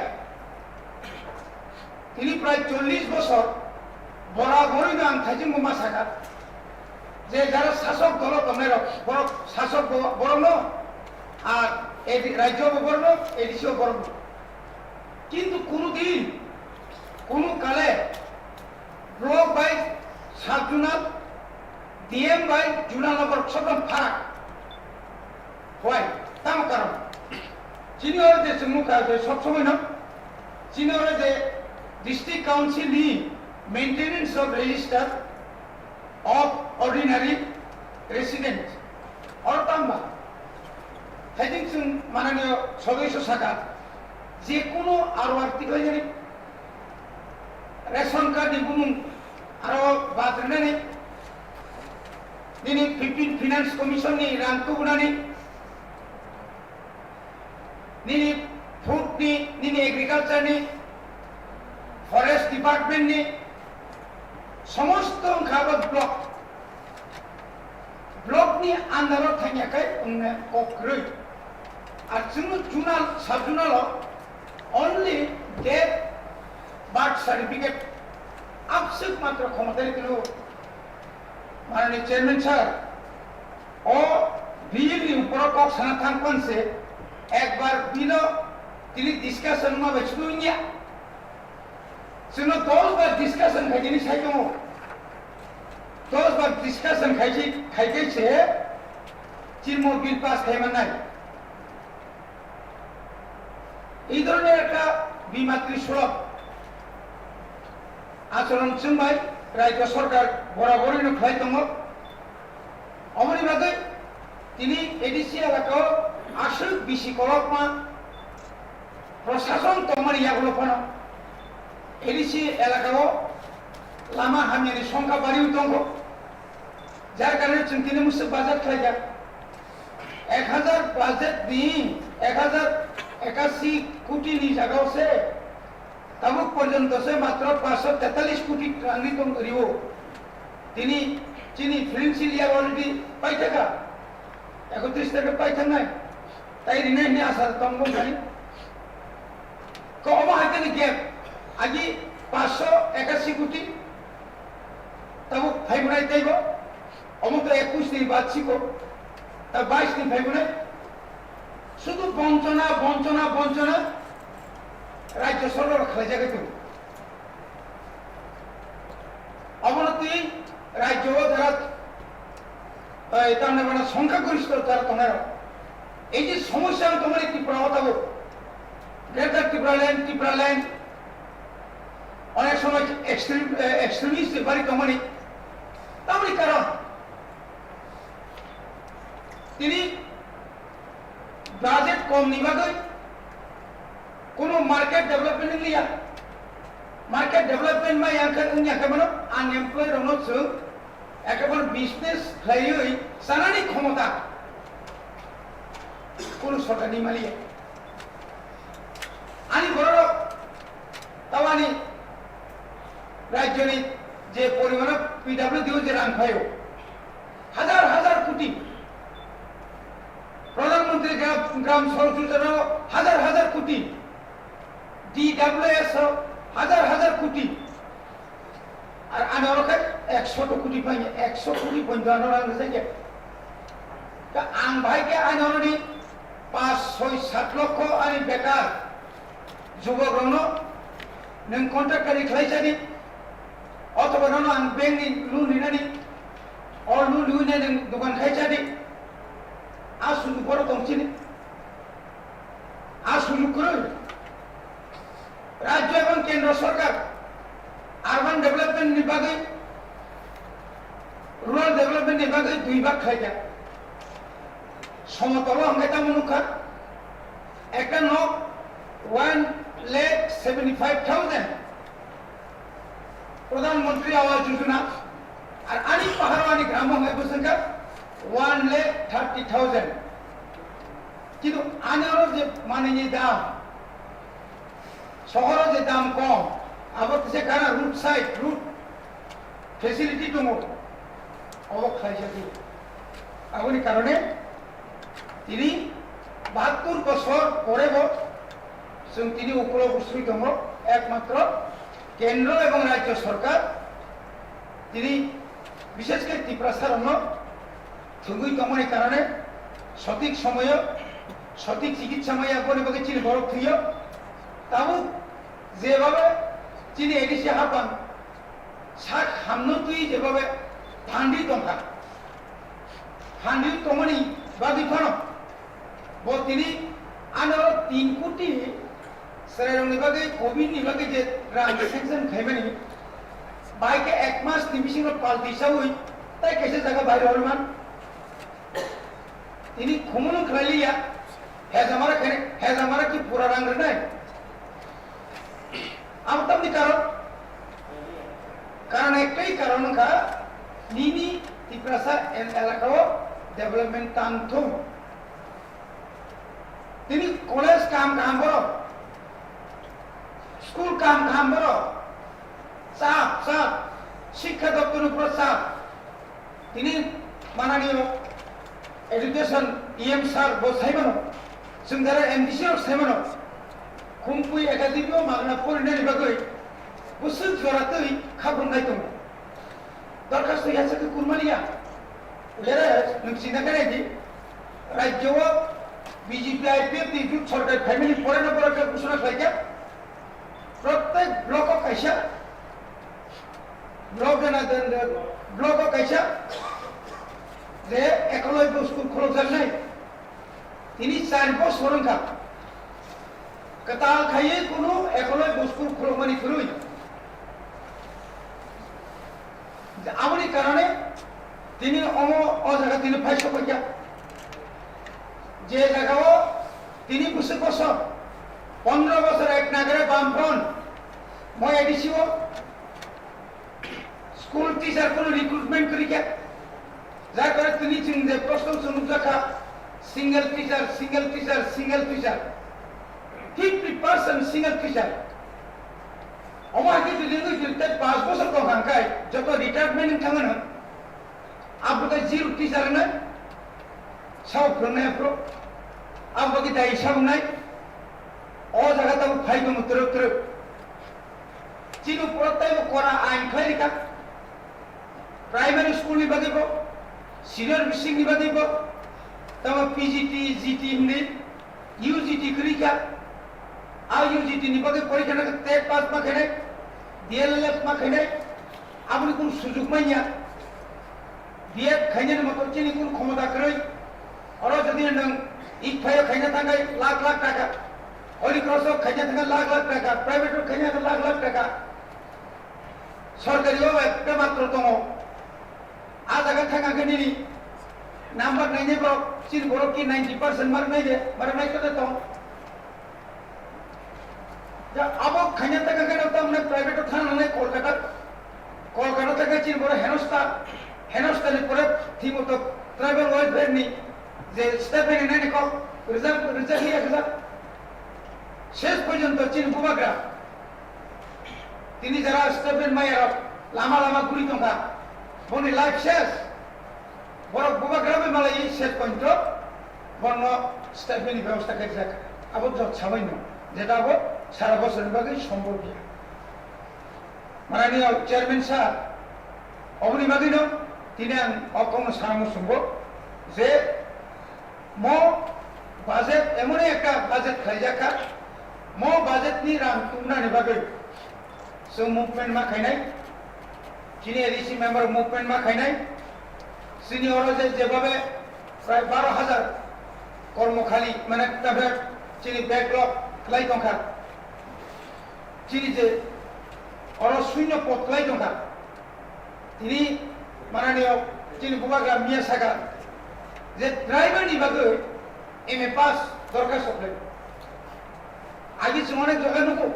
Tini prai chollish bosor bora borwi no ang thaijingbo ma sakha je jara sasok dolo tongnai rok borok sasok bo-, borok no ar A D, rajyo bo borok no, A D C bo borok no. Kintu kunu din, kunu kale block by sub zonal, D M by zonal number sob rok pharak. Why? Tamo karon. Chini oro je chwng nukha je sob somoi no, chini oro je district council ni maintenance of register of ordinary resident. Oro tamo ba? Haijing chwng mananiyo sodosyo sakha, je kunu R O R tikhlainani, ration card ni bumung aro bad rwnani, nini fifteen Finance Commission ni rang tubunani, nini food ni, nini agriculture ni, forest department ni, somosto wngkha abo block. Block ni under o thangya khai wngna kok kwrwi. Ar chwngno zonal, sub zonal o only death, birth certificate abswk matro khomotari tino. Manani chairman sir, o bill ni uporo kok sana thang panse ekbar bill o tini discussion ma bai sudu wngya. Chwngno dos bar discussion khaijani sai tongo. Dos bar discussion khaisi, khaikai se chini bill pass khaimannai. Ei dhoroner ekta bimatri sulok achoron chwngbai rajyo sorkar boraborino khlai tongo. Omoni bagwi tini A D C elakao aswk bisi kolokma prosason tongmani yagulo phano A D C elakao lama hamyani songkha bariwi tongo. Jar karone chwng tini mwswk budget khlaijak. Ek hajar budget ni ek hajar ekashi koti ni jagao se tabuk porjonto se matro paanshsho tetalis koti rang ri tong rio. Tini chini financial year already paithaka, ekotris tarikh paithangnai, tai rinai hwnwi asa tong bongkani. Ko omo hai khe ni gap, agi paanshsho ekashi koti tabuk phaibwnai teibo, omo to ekush ni bad siko, ta bais ni phaibwnai. Sudu bonchona, bonchona, bonchona rajyo sorkar khlaijagwi tongo. Obono twi rajyo o jara, eh, tamni bana songkha gorishto jara tongnai rok. Ei je somosya ang tongmani Tripura o tabuk, Greater Tipraland, Tipraland, onek somoy extrem-, eh, extremist bari tongmani. Tamni karon tini budget kom ni bagwi kono market development wng liya. Market development ma yang khe wng ya khe mano unemployed rokno chwng ekebare business khlaiwi chanani khomota kono sorkar ni maliya. Ani borok tawani rajyoni je porimano P W D o je rang phaio, hajar hajar koti, Pradhan Mantri Gram, Gram Sadak Yojana o hajar hajar koti, D W S o hajar hajar koti, ar ani oro khe ekshota koti painai, ekshota koti poito ano rang rijak ya. Ta ang bahai khe ani oro ni panch, soi, sat lokho ani bekar jubok rokno nwng contractor ni khlai sadi, othoba nono ang bank ni loan rinani, o loan riwi nai nwng dokan khai sadi, a sujug boro tong sini, a sujug kwrwi. Rajyo ebong kendro sorkar urban development ni bagwi, rural development ni bagwi dui bag khlai kha. Somotolo hwnkhe tamo nukha, ekta nok one lakh seventy five thousand Pradhan Mantri Awas Yojana, ar ani paharo ani gramo hwnkhe bwswk kha one lakh thirty thousand. Kintu ani oro je manwini dam, sohoro je dam kom, Abo kisa kana road side, road facility tongo. Obo khlaisa di. Aboni karone tini bahattur bosor porebo chwng tini ukulo usui tongo. Ekmatro kendro ebong rajyo sorkar tini bishesh khe Tiprasa rokno thwngwi tongmani karone sothik somoyo sothik chikitsa maya boni bagwi chini borok thwiyo. Tabuk jebabe chini A D C haphang sak hamno twi jebabe phandwi tongkha. Phandwi tongmani bagwi phano bo tini ano tin koti chwrairokni bagwi, covid ni bagwi je rang sanction khaimani, bai khe ek mas ni bisingo palti saui tai kaisa jaga bai rw man. Tini khumulwng khlai liya, hejamara khe, hejamara ki pura rang rwnai? Abo tamni karon? Karon ektai karon wngkha, nini Tiprasa el-, elakao development tang thung. Tini college kam kaham borok, school kam kaham borok, chap, chap, Shikkha Doptor ni upor chap. Tini mananiyo education E M sir bo saimano, chwng jara M D C rok saimano, Khumpui Academy o magna porinani bagwi bwswk jora twi khabrumnai tongo. Dorkhasto yasa khe kurmani ya. Whereas nwng chinta khe nai di, rajyo o B J P I P F ni jut sorkar phaimani pore no borok khe ghosona khlaikha, prottek block o kaisa, block gana den den, block o kaisa je ekoloi bo school khulokjaknai. Tini char bosor wngkha. Kwtal khaiwi kunu ekoloi bo school khulokmani kwrwi. Aboni karone tini omo o jaga tini phai sokphaikha. Je jaga o tini bwswk bosor, pondro bosor ek nagare Bamfront, moi A D C o school teacher kono recruitment kwrwi kha. Jar kare tini chwng je proshno chwng nukjakha, single teacher, single teacher, single teacher. Fifty percent single teacher. Omo hai khe building o tei paanch bosor tong kha hwnkhe joto retirement wng thangmano. Abo khe zero teacher wngna sao phwrwngnai aphuru. Abo khe dai sao wngnai. O jaga tabuk phai tongo twrwk twrwk. Chini uporo teibo kora ain khlai rikha. Primary school ni bagwi bo, senior bising ni bagwi bo, tamo P G T, G T hinwi U G T kwrwi kha. A U G T ni bagwi porikha no tet pass ma khainai, D L L F ma khainai, aboni kunu sujuk manya. B Ed khainani moto chini kunu khomota kwrwi. Oro jodi nwng Ikphai o khaina thangkhai lakh lakh taka, Holy Cross o khaina thangkhai lakh lakh taka, private o khaina thangkhai lakh lakh taka. Sorkari o ekta matro tongo. A jaga thangkha khe nini number nainai borok, chini borok ki ninety percent mark nai de, mark nai khe tong. Ja, abo khaina taka khe tamne private o thang nangnai Kolkata. Kolkata taka chini borok henosta, henosta ni pore thimo to tribal welfare ni je step ni nai ni kok rijak, rijak ya khe. Ses porjonto chini bubagra. Tini jara step ni maya rok lama lama guri tongkha. Boni life ses. Borok bubagra bai malai ses porjonto bono step ni bebosta khe jak. Abo jot sabai no. Jeta abo sara bosor ni bagwi sombol ya. Mananiya chairman sir, oboni bagwino tini ang o kokno sana muchungo je mo budget emoni ekta budget khlaijak kha, mo budget ni rang tumnani bagwi chwng movement ma khainai, chini A D C member movement ma khainai, chini oro je jebabe prai baro hajar kormokhali mane tablet chini backlog khlai tongkha. Chini je oro shunyo pod kwlai tongkha. Tini mananiyo chini bubagra miya saka je driver ni bagwi M A pass dorkar soklai. Agi chwng onek jaga nugo.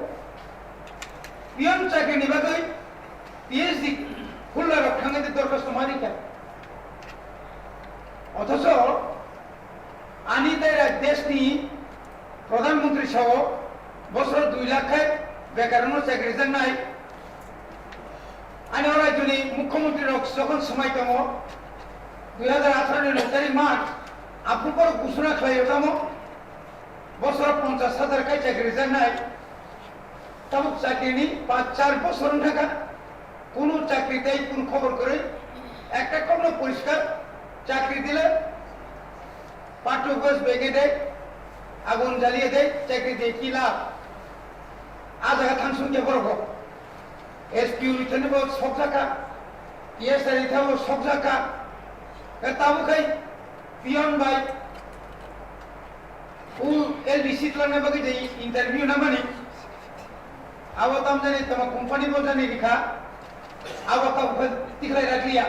Pion chakri ni bagwi P H D khulna rok thangwi dorkar somani kha. Othocho ani tei rak desh ni Pradhan Mantri sao bosor dui lakh khai Bekarno chakri jaknai. Ani o rajyoni mukhyamantri rok jokhon swmai tongo, dui hajar atharo ni noi tarik March, aphuru borok gusuna khlaio tamo, bosoro ponchash hajar kai chakri jaknai. Tabuk chakri ni panch char bosor wngkha, kunu chakri tei kunu khobor kwrwi, ekta kokno poriskar, chakri dile Pato gos bege de, agun jaliye de, chakri de ki lab? A jaga thangsung khe borok bo. S P O rithani bo sokjaka, T S R rithani bo sokjaka. Khe tabuk khai peon bai u L D C twlangna bagwi je interview namani. Abo tamjani tamo company bo jani rikha. Abo tabuk khai tikhlai rakliya.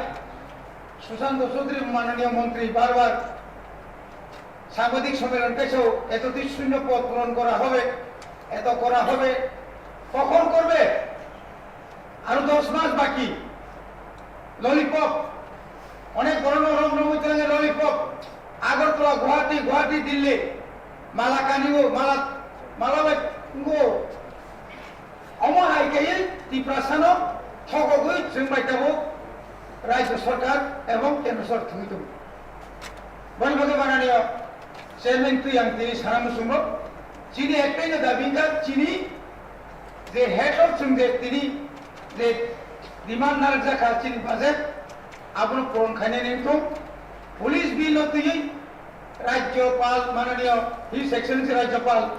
Sushant Chaudhary mananiya montri bar bar সাংবাদিক সম্মেলন পেয়েছেও এতটি শূন্য পদ পূরণ করা হবে, এত করা হবে, কখন করবে? আরো দশ মাস বাকি। ললিপপ, অনেক বড় নরম নরম হইতে লাগে ললিপপ। আগরতলা, গুয়াহাটি, গুয়াহাটি, দিল্লি, মালা কানিও, মালা, মালা bai-, ngo. Omo hai khe Tiprasano thogogwi chwng bai tabuk Rajya Sarkar ebong Kendra Sarkar thwngwi tongo. Boni bagwi mananiya chairman twi ang tini sana muchungo. Chini ektaino dabi wngkha, chini je head of chwng je tini je demand narwkjakha chini budget, abono puron khainani wngthung. Police bill no twiwi Rajyapal, mananiya His Excellency Rajyapal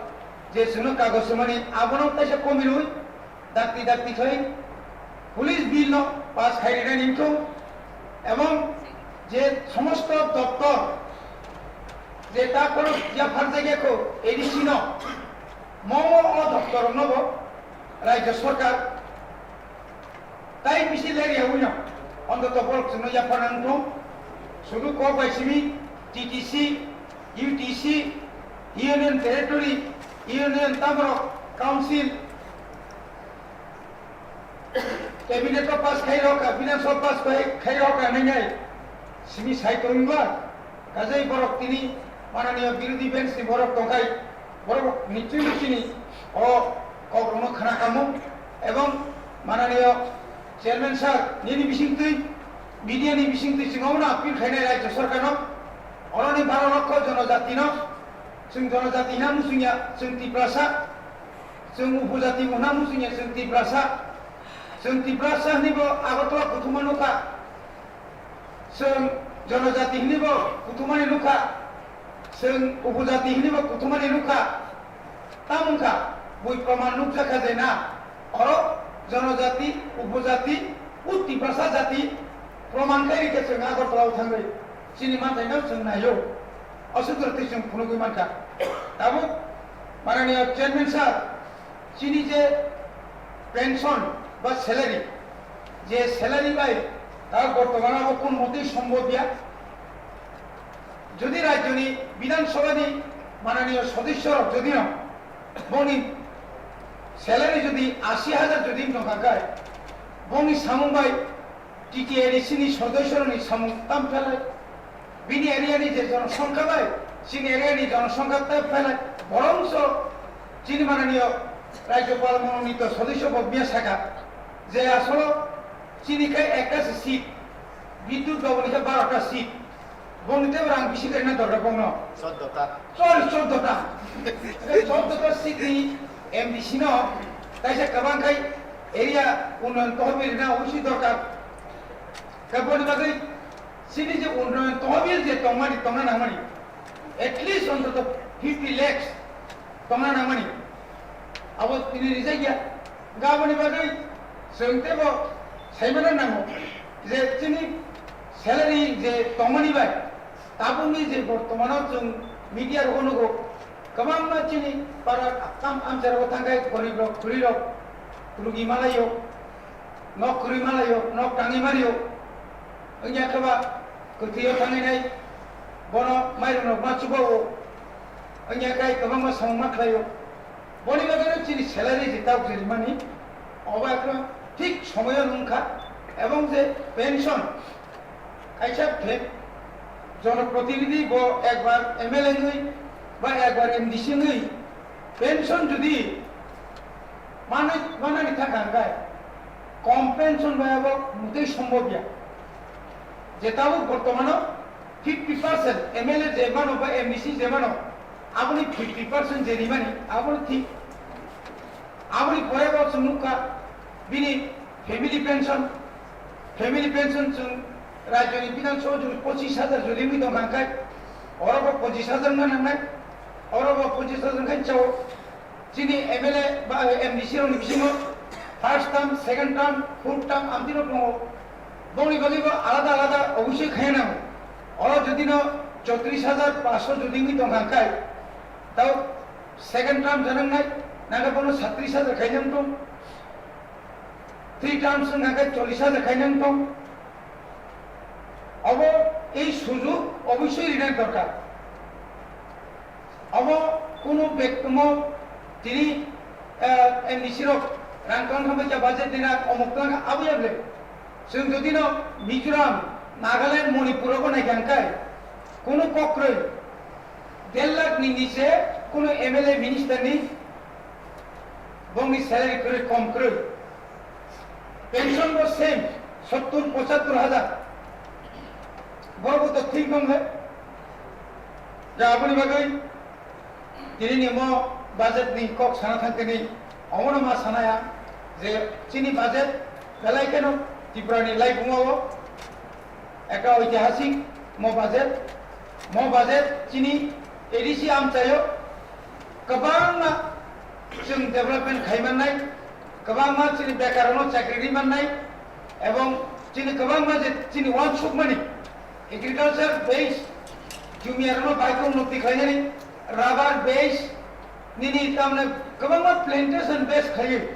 je chwngno kagoj swmani, abono kaisa komirwi dakti dakti khlai police bill no pass khai rinani wngthung, ebong je somosto doptor je ta kono yapharjakya kho A D C no, momo o doptor no bo Rajya Sarkar tai bisi ler yaui no, ontoto borok chwngno yapharna wngthung. Sudu kok bai simi T T C, U T C, Union Territory, Union tamrok, Council, Cabinet o pass khai rok, Finance o pass khai, khai rok, nai nai simi sai tongba. Kajai borok tini mananiya birodhi bench ni borok tongkhai, borok nichwi nichwini o kokrokno khna kamo, ebong mananiya chairman sir nini bisingtwi, media ni bisingtwi chwng omono appeal khainai Rajya Sarkar no, oroni baro lokho jonojati no, chwng jonojati hina muchungya, chwng Tiprasa, chwng upojati hina muchungya, chwng Tiprasa, chwng Tiprasa hwnwi bo Agartala kuthuma nukha. Chwng jonojati hwnwi bo kuthumani nukha, chwng upojati hwnwi bo kuthumani nukha. Tamo wngkha, bui proman nukjakha je na, oro jonojati, upojati, o Tiprasa jati proman khai rikhe chwng Agartala o thangwi chini manthaino chwng naio. Aswk jora twi chwng phunugwi mankha. Tabuk mananiya chairman sir, chini je pension ba salary, je salary bai ta bortomane abo kun motei sombhob ya. Jodi rajyoni Bidhan Sabhani mananiya sodosyorok jodi no boni salary jodi ashi hajar jodi wngkha khai, boni samung bai T T A D C ni sodosyorokni samung tam phelai. Bini area ni je jonosongkha bai, chini area ni jonosongkha tam phelai. Borongso chini mananiya Rajyapal mononito sodosyo bo miya saka je asolo chini khai ekta se seat, Bidyut Bhavan ni khe barota seat. Bongni tei rang bisi khe na dorkar bongno? Chordo ta. Sorry, chordo ta. Chordo ta seat ni M D C no kaisa kwbang khai area unnayan tohbil rina obviously dorkar. Khe boni bagwi chini je unnayan tohbil je tongmani, tongna nangmani, at least ontoto fifty lakhs tongna nangmani. Abo tini rijak ya. Gaboni bagwi chwng teibo saimano nango je chini salary je tongmani bai tabukni je bortomano chwng media rogo nugo, kwbangma chini para kam amcharogo thangkhai, gorib rok, khuri rok, rugi malaio, nok kwrwi malaio, nok tangwi mario. Wngya khe ba kwthwio thangwi nai, bono mairum rok ma chubao. Wngya khe kwbangma samung ma khlaio. Boni bagwino chini salary je tabuk je rimani, obo ekdom thik somoyo wngkha, ebong je pension, kaisa phe-, jonoprotinidhi bo ekbar M L A wngwi ba ekbar M D C wngwi pension jodi Manwi, manani thangkha hwnkhe kom pension bai abo mutwi sombobya. Je tabuk bortomano fifty percent M L A je mano ba M D C je mano, aboni fifty percent je rimani, aboni thik. Aboni pore bo chwng nukha bini family pension, family pension chwng rajyoni Bidhan Sabha jodi pochis hajar jodi wngwi tongkha hwnkhe, oro bo pochis hajar wngna nangnai, oro bo pochis hajar wngkhe chao. Chini M L A ba M D C rokni bisingo first term, second term, fourth term amtwi rok tongo. Bongni bagwi bo alada alada obosoi khaiya nango. Oro jodi no chotris hajar paanso jodi wngwi tongkha hwnkhe, tao second term janang nai, nangkhe bono satris hajar khainang tong. Three terms wngkha hwnkhe chollis hajar khainang tong. Obo ei sujug obosoi rina dorkar. Obo kunu bek-, omo tini, eh, M D C rok rang tong kha bai kha budget ni rang omuk tong kha abo ya ble. Chwng jodi no Mizoram, Nagaland, Manipur rogo naikha hwnkhe kunu kok kwrwi der lakh ni niche kunu M L A minister ni bongni salary kwrwi kom kwrwi. Pension bo same, sottur pochattur hajar. Borok bo to thik dong le. Ja aboni bagwi tini ni mo budget ni kok sana thang tini omono ma sanaya je chini budget belai kheno Tripura ni laibungo o ekta oitihasik mo budget, mo budget chini A D C amchaio kwbangma chwng development khai mannai, kwbangma chini bekarrokno chakri ri mannai, ebong chini kwbangma je chini uansukmani agriculture base jumiyarokno baikhe unnoti khlainani, rubber base nini tamne kwbangma plantation base khlaiwi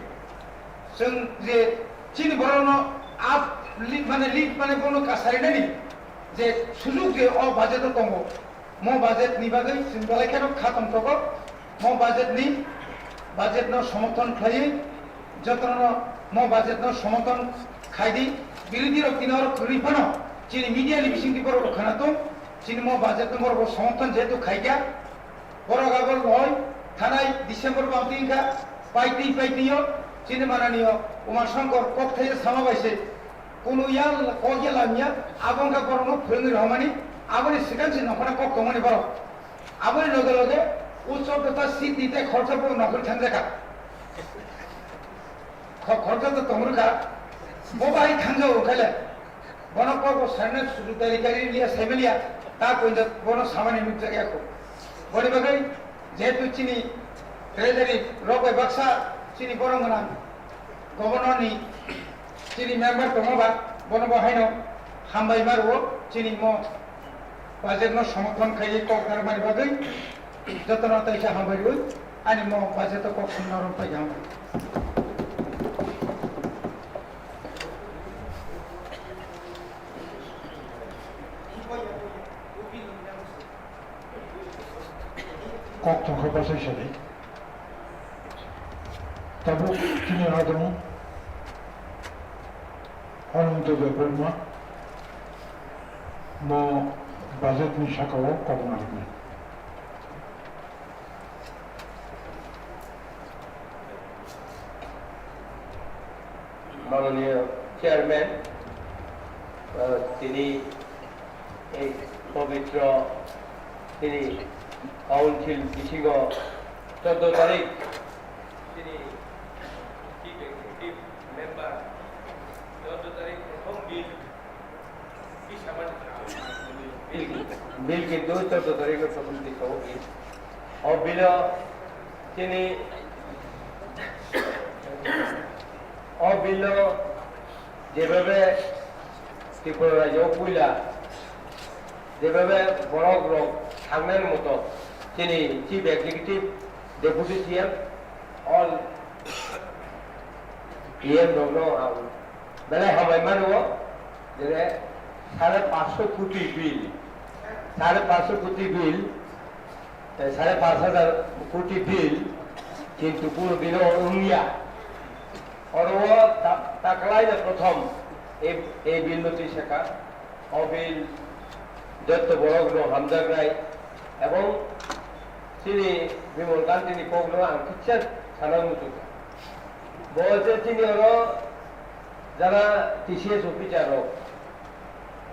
chwng je chini borokno up li-, mane lead mane bono kasarinani je sujug je o budget o tongo. Mo budget ni bagwi chwng belai kheno kha tongthogo. Mo budget ni, budget no somorthon khlaiwi jotono mo budget no somorthon khai di. Birodhi rok tini oro kwrwi phano chini media ni bisingtwi borok rok khana tong. Chini mo budget no borok rok somorthon jehetu khai kha. Borok abo loi thanai December bamtwi wngkha paitwi paitwi o chini manani o Uma Shankar kok thaiya sama bai se. Kunu ya kok ya lamya, abo wngkha borokno phwrwngwi rohormani, aboni swkang se nokhorna kok tongmani borok. Aboni loge loge o chordo ta seat ni tei khoroksa bo nokhorwi thangjakha. Kho-, khoroksa to tong rwkha, bo bahai thangjago khaile. Bono kok bo sarna suju tari kari liya, sai maliya, ta koinja bono samani nukjak ya kho. Boni bagwi jehetu chini treasury rok bai baksa chini borok gwnang, Governor ni chini member tongo ba, bono bo haino hambai ma rwo, chini mo budget no somorthon khaiwi kok narwkmani bagwi jotono taisa hambai rwi ani mo budget o kok songna rwng pai hambai. Kok tongkha bwsai sadi. Tabuk chini adong Ananto Debbarma mo budget ni saka o kok narwknai. Mananiya Chairman, ah, tini ei pobitro tini Council bisingo chordo tarik tini Chief Executive Member chordo tarik prothom din Bill, bill kintu chordo tarikh no prothom twi tongo bill. O bill o chini, o bill o jebhabe Tripura rajyo o puila jebhabe borok rok thangnani moto chini Chief Executive, Deputy C M, all P M rokno ang belai hambai mano, jere sare paanso koti bill, sare paanso koti bill, eh, sare paanch hajar koti bill, kintu kuno dino wngya. Oro o ta-, taklai na prothom e, e bill no twi saka, o bill jotto borok no hamjaknai, ebong chini Bimal Gandhi ni kok no ang kisa sana muchungo. Bo je chini oro jara T C S officer rok,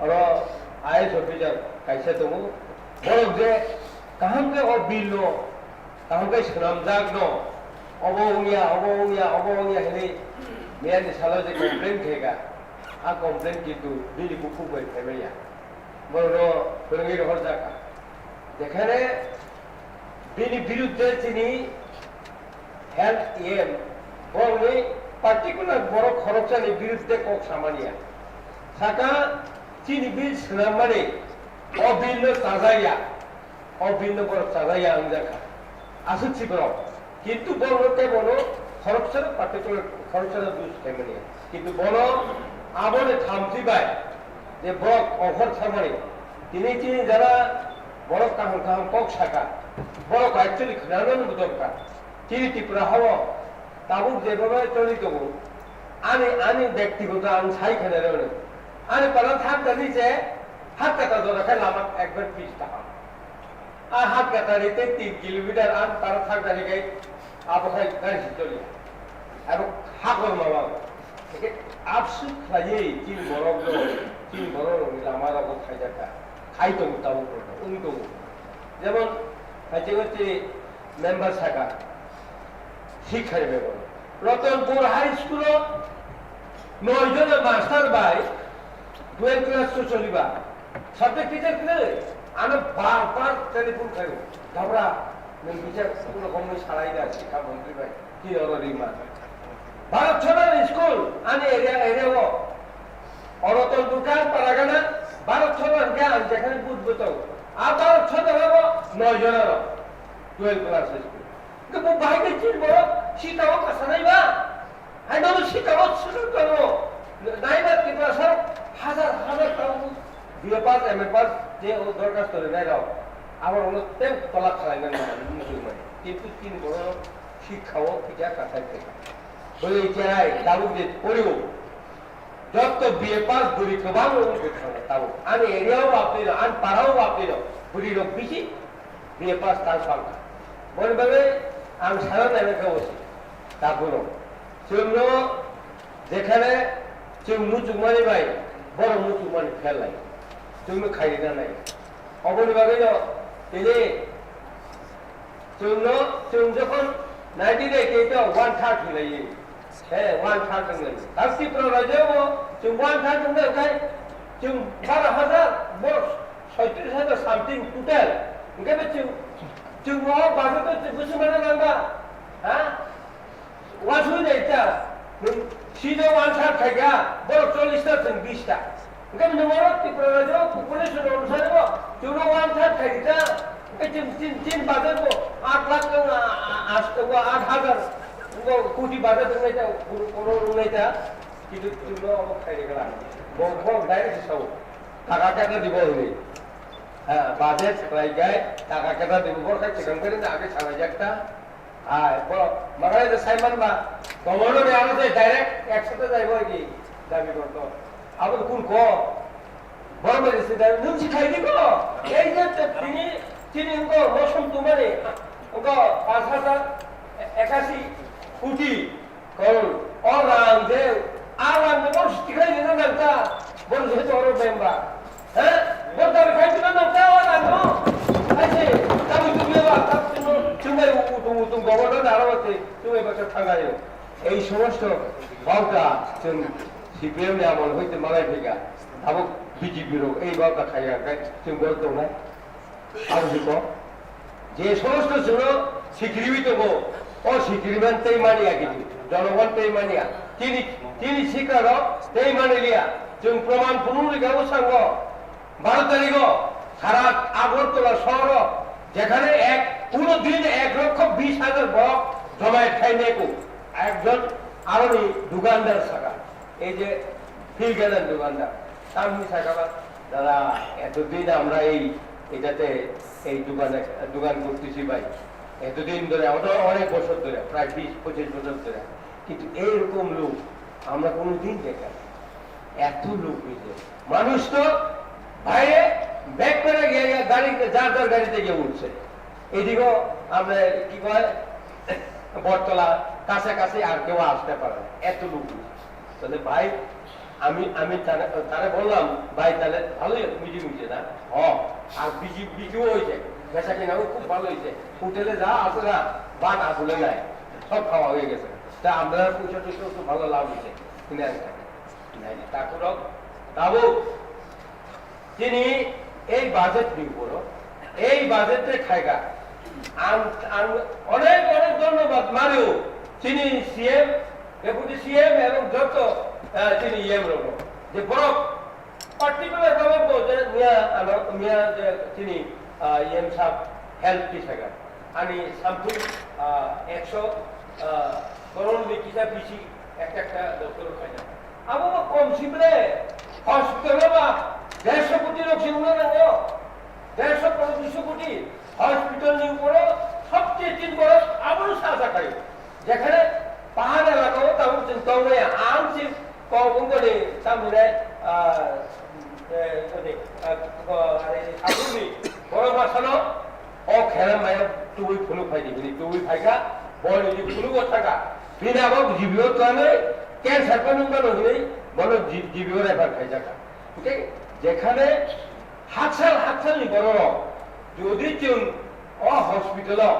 oro I A S officer kaisa tongo. Borok je kaham khe o bill no, kaham khe swnamjak no, obo wngya, obo wngya, obo wngya hinwi miyani salo je complain khaikha, a complain kintu bini bukhuk bai phaimaya. Borokno phwrwngwi rohorjakha. Jekhane bini birudde chini health E M, borokni particular borok khoroksani birudde kok samaniya. Saka chini bill swnammani o bill no chajaya, o bill no borok chajaya wngjakha. Aswk si borok. Kintu borok tei bono khoroksa particular khoroksa dos khaimani. Kintu bono aboni thamchi bai je borok offer tharmani. Tini chini jara borok kaham kaham kok saka. Borok actually khwnanani bo dorkar. Chini Tripura hao tabuk jebhabe choli tongo. Ani, ani bektigoto ang sai khwnarwno. Ani palan thang tani je hat kata jora khe lama ekbar pis taham. A hat katari tei tin kilometer ang taro thang tari kai abo khai gari si choli. Abo hakor mama. Eke absuk khlaiwi chini borok no, chini borok rokni lama rogo khaijak kha. Khai tongo tabuk rok, wng tongo. Jemon, hai chini member saka, Sikha ni bebak. Ratanpur High School o noi jona master bai twelve class o choliba. Subject teacher kwrwi. Ano bar bar telephone khaio. Dabra, nwng teacher kuno komoi salai da, Sikha Montri bai. Ki oro rima. Bharat Chhodar School, ani area, area o. Oro Ratanpur kang Paragana, Bharat Chhodar hwnkhe ang jekhani but bwtong. A Bharat Chhodar o noi jona rok. Twelve class o school. Hwnkhe bo bahai khe chini borok sikao kasanai ba? Hai nono sikao swkang tongo. Naiba Tiprasa hajar hajar tongo. B A pass, M A pass je o dorkhasto rinai rok. Abo rokno tei tola khalai nang nang muchung mani. Kintu chini borok sikao kisa kasai khe. Bwrwi cherai tabuk je porio. Jotto B A pass bwrwi kwbangma wngwi thangkha tabuk. Ani area o baptwi rok, ani para o baptwi rok, bwrwi rok bisi B A pass tang pangkha. Boni bagwi ang sana naina khe osi, tabuk rok. Chwngno jekhane chwng muchungmani bai borok muchungmani pher lai. Chwngno khairina nai. Oboni bagwino tini chwngno, chwng jokhon nineteen eighty-eight o one third hinlaiwi, he, one third hinlaiwi. Tang Tripura rajyo o chwng one third hinlai khai chwng baro hajar, bo soitris hajar something total. Hwnkhe bo chwng, chwng o budget o chwng bwswk mana nangba? Ha? Uansugwi naikha, nwng sino one third khaikha, borok chollish ta, chwng bish ta. Hwnkhe nwng oro Tripura rajyo population onusare bo chwngno one third khaikha, hwnkhe chwng chin, chin budget bo aat lakh wng, a, a, a, aat hajar wng, koti budget wngnai ta, koro, koro wngnai ta, kintu chwngno obo khairikha. Bo, bo direct sao, taka keta dibo hwnwi. Ha, budget khlaikhai, taka keta dibo, borok khai swkang khe age sanai jak ta. Hai, bo, makai de Simon ba, governor ni aro je direct action ta jaibo ki, dabi korto. Abo kun ko, bo me se da, nung si khai di ko. Ei je te tini, tini ko, mosum tumani, ko, paanch hajar ekashi koti, ko, o rang je, a rang je, bo si khai di na nang ta, bo je to ro member. He? Bo dabi khai tuna nang ta wa nang no? Hai se, dabi tumi ba, ta tumi, tumi utung utung gobo no daro wa se, tumi ba sa thangai yo. Ei somosto bauta chwng C P M ni amol hoite malai phika. Abo B J P rok ei bauta khaiya khai chwng bol tongnai. Abo jiko. Je somosto chwngno sikiriwi tongo, o sikiriman tei maniya kintu, jonogon tei maniya. Tini, tini sikarok tei maniliya. Chwng proman phunuk rikha bwskango, baro tarigo sara Agartala sohoro jekhane ek, kuno din ek lokho bish hajar borok jomayat khai neko, ekjon aroni dukandar saka. এই যে ফিল গেলেন দোকানদার, তার মুখে থাকা, "দাদা, এতদিন আমরা এই, এটাতে, এই দোকানে, দোকান করতেছি ভাই, এতদিন ধরে, আমাদের অনেক বছর ধরে, প্রায় বিশ পঁচিশ বছর ধরে, কিন্তু এইরকম লোক আমরা কোনোদিন দেখি না। এত লোক হয়েছে।" মানুষ তো বাইরে ব্যাগ করে গিয়ে গিয়ে গাড়ি, যার যার গাড়িতে গিয়ে উঠছে। এদিকেও আমরা কি কয়, বটতলা, কাছাকাছি আর কেউ আসতে পারে না, এত লোক হয়েছে। তাহলে ভাই, আমি আমি তারে তারে বললাম, "ভাই, তাহলে ভালোই হয়েছে, মিটিং হয়েছে না?" "হ।" আর বিজি বিক্রিও হয়েছে, বেচা কিনাও খুব ভালো হয়েছে। হোটেলে যা আছে না, ভাত আসলে নাই, সব খাওয়া হয়ে গেছে। তা আমরা পয়সা টয়সা একটু ভালো লাভ হয়েছে, কিনে আনতে নাই। ঠাকুর, তাবু, তিনি এই বাজেট নিয়ে বলো, এই বাজেটে খাইগা। আম আম অনেক অনেক ধন্যবাদ মারিও, তিনি সিএম, ডেপুটি সিএম এবং যত, আহ, তিনি ইএম রব যে বড় পার্টিকুলার ভাবে বলতে মিয়া আনো, মিয়া যে তিনি, আহ, ইএম সাহেব হেল্প কি থাকা। Ani something, ah, ekso, ah, koron ni kisa bisi ekta ekta doctor o khaina. Abo bo kom si ble, hospital o ba dersho koti rok se wngna nango. Dersho koti, duisho koti, hospital ni upor o sobcheye tin boro abo no sa sa khai. Jekhane pahar elaka o tabuk chwng tongmaya, ang se kok wngkha ni, tamo hinai, ah, eh, sorry, ah, ko-, are, tabukni borok masano o khera maya tubui phunuk phai di, bini tubui phaikha, boni di phunuk o thangkha, bini abo G B o thangwi cancer phano wngmano hinwi bono G-, G B o refer khaijakha. Hwnkhe jekhane Hakchal, hakchalni bororok, jodi chwng o hospital-o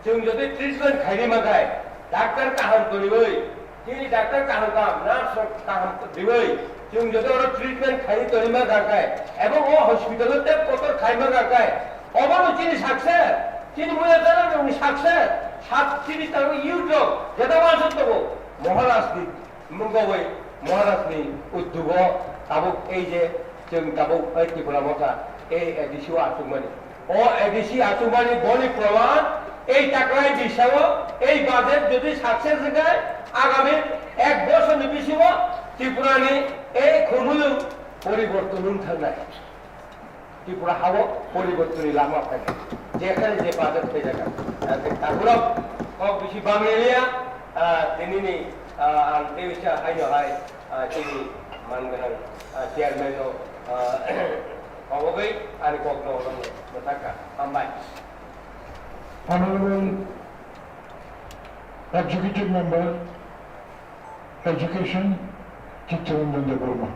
chwng jodi treatment khaini makhai, doctor kaham toniwi, chini doctor kaham kaham, nurse rok kaham toniwi, chwng jodi oro treatment khaini toni makhai, ebong o hospital-o tei kotor khai makhai, obono chini success, chini muya jana rokni success, sat chini tangwi youth rok, jeta wansuk tongo, Maharaj ni Mungkogwi Maharajni uddugo tabuk ei je chwng tabuk ei Tripura Motha ei A D C o achukmani. O A D C achukmani boni proman ei taklai bisao ei budget jodi success wngkhe agami ek bosorni bisingo Tripurani ei khumulwng poriborton wng thangnai. Tripura hao poribortonni lama phaikha, jekhane je budget phaijak, ah, tei takhurok kok bisi bangya liya, ah, tinini, ah, ang tei bisa haino hai, ah, chini man gwnang, ah, chairman no, ah, kobogwi ani kokno mwthakha. Hambai. Honorable Executive Member, Education, Chittaranjan Debbarma.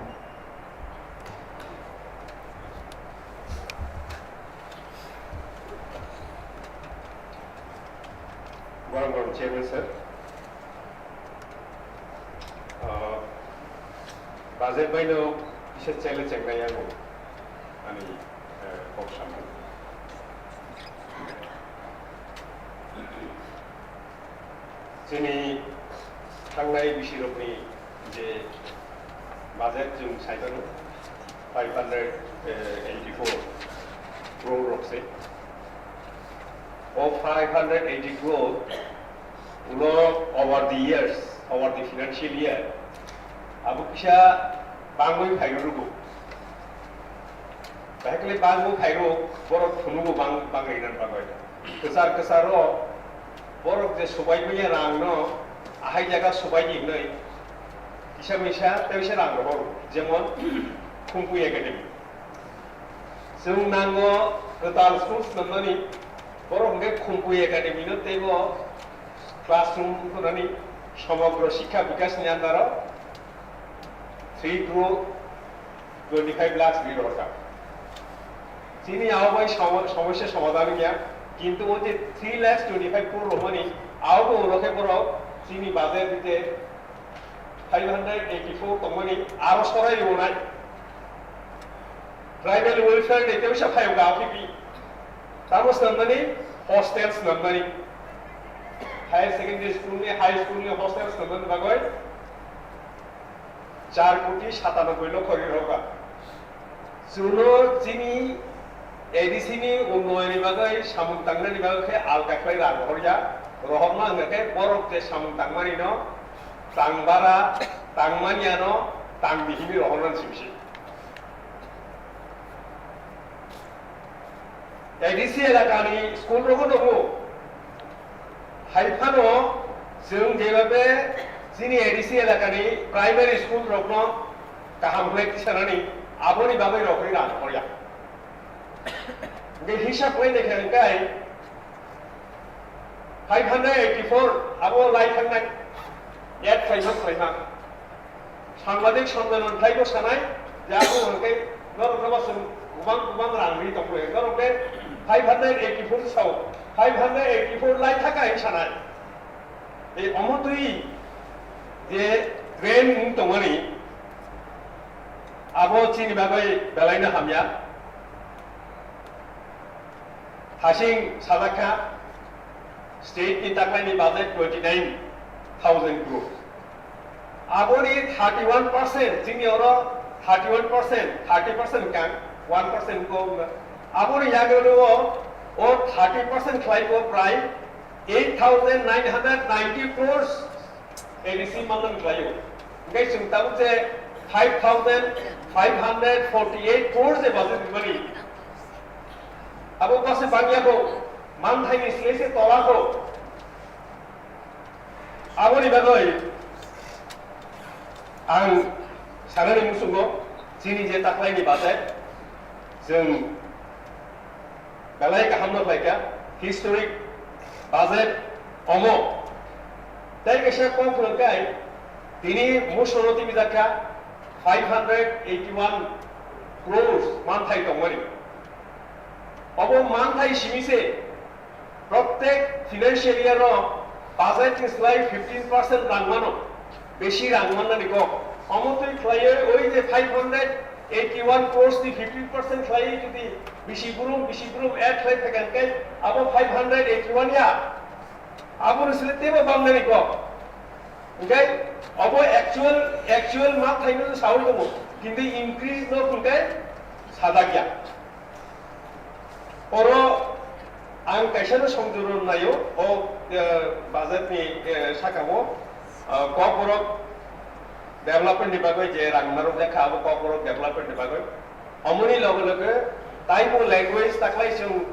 Gorom gorom Chairman sir. Ah, budget baino kisa challenge chengnai yango ani, eh, kok samung. Chini thangnai bisirokni je budget chwng saimano five hundred eighty-four crore rok se. O five hundred eighty crore ulo over the years, over the financial year, abo kisa bangwi phairwrwgo. Bahai khe bangwi phairwk, borok phunugo bang-, bangwi nang bagwi. Kwchar kwcharo borok je subai manya rangno ahai jaga subai di hwnwi kisa misa tei bisa rang rohor, jemon Khumpui Academy. Chwng nango kwtal school swnamnani, borok hwnkhe Khumpui Academy no teibo classroom wngkha nani Somogro Shiksha Bikash ni under o three crore twenty five lakhs ri rohorkha. Chini abo bai somo-, somosya somadhan wngya, kintu o je three lakhs twenty five crore romani abo bo rokhe borok chini budget rite five hundred eighty four tongmani aro sorai rwnai. Tribal welfare ni tei wisa phai wngkha O P P. Tamo swnamnani hostel swnamnani. Higher secondary school ni, high school ni hostel swnamnani bagwi char koti satanoboi lokho ri rokha. Chuno chini A D C ni unnoyoni bagwi samung tangnani bagwi khe alka khlai rang rohorya. Rohorma wngkha khe borok je samung tangmani no, tang bara, tangmani ano, tang di himi rohornani simi se. A D C elakani school rogo tongo. Hai phano chwng jeba be chini A D C elakani primary school rokno kaham khlai tisanani aboni bagwi rokni rang rohorya. Hingke hisab khlai naikha hingkai Five hundred eighty-four abo lai thangnai, add khlaima khlaima. Sangbadik Sanjanan khlaibo sanai, je abo hwnkhe norok no chwng kubang kubang rang ri tongbo, norok de five hundred eighty-four sao, five hundred eighty-four lai thaka hin sanai. Ei omo twi je trend wng tongmani, abo chini bagwi belaino hamya. Hasing sajakha, state ni taklaini budget twenty nine thousand crore. Aboni thirty one percent, chini oro thirty one percent, thirty percent kang, one percent ko. Aboni yagano o, o thirty percent khlai ko prai eight thousand nine hundred ninety crores A D C mandan khlaio. Hingke chwng tabuk je five thousand five hundred forty eight crores je budget rimani. Abo base bangya ko, manthaini sle se tola ko. Aboni bagwi ang sanani muchungo chini je taklaini budget chwng belai kaham no khlaikha, historic budget omo. Tai kaisa kok hwnkai tini musono timi dakha five hundred eighty one crores manthai tongmani. Obo manthai simi se Prottek financial year o budget ni slai fifteen percent rang mano, besi rang mannani kok. Omo twi khlaiwi oi je five hundred eighty one crores ni fifteen percent khlaiwi jodi bisi brum, bisi brum add khlai phaikha hwnkhe abo five hundred eighty one ya. Abo ni slai teibo bamnani kok. Hwnkhe obo actual, actual ma thaino sawi tongo, kintu increase no hwnkhe sajak ya. Oro ang kaisa no songjoro naio, o, eh, budget ni, eh, saka o, eh, Kokborok development ni bagwi je rang narwk jakha, abo Kokborok development ni bagwi. Omoni loge loge taibo language taklai chwng,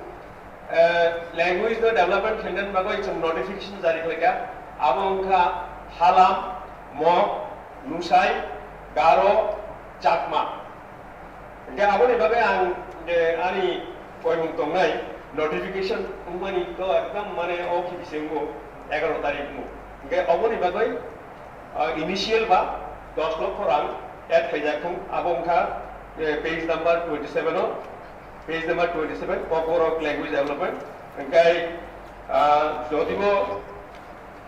eh, language no development khlainani bagwi chwng notification jari khlaikha. Abo wngkha Halam, Mok, Lusai, Garo, Chakma. Hingke aboni bagwi ang je ani koimung tongnai notification wngmani to ekdam mane o kibi se wngo egaroh tarikh wngmo. Hingke oboni bagwi, ah, initial ba dos lokho rang add khaijak thung, abo wngkha, eh, page number twenty seven o, page number twenty seven, Kokborok language development. Hingke, ah, jodibo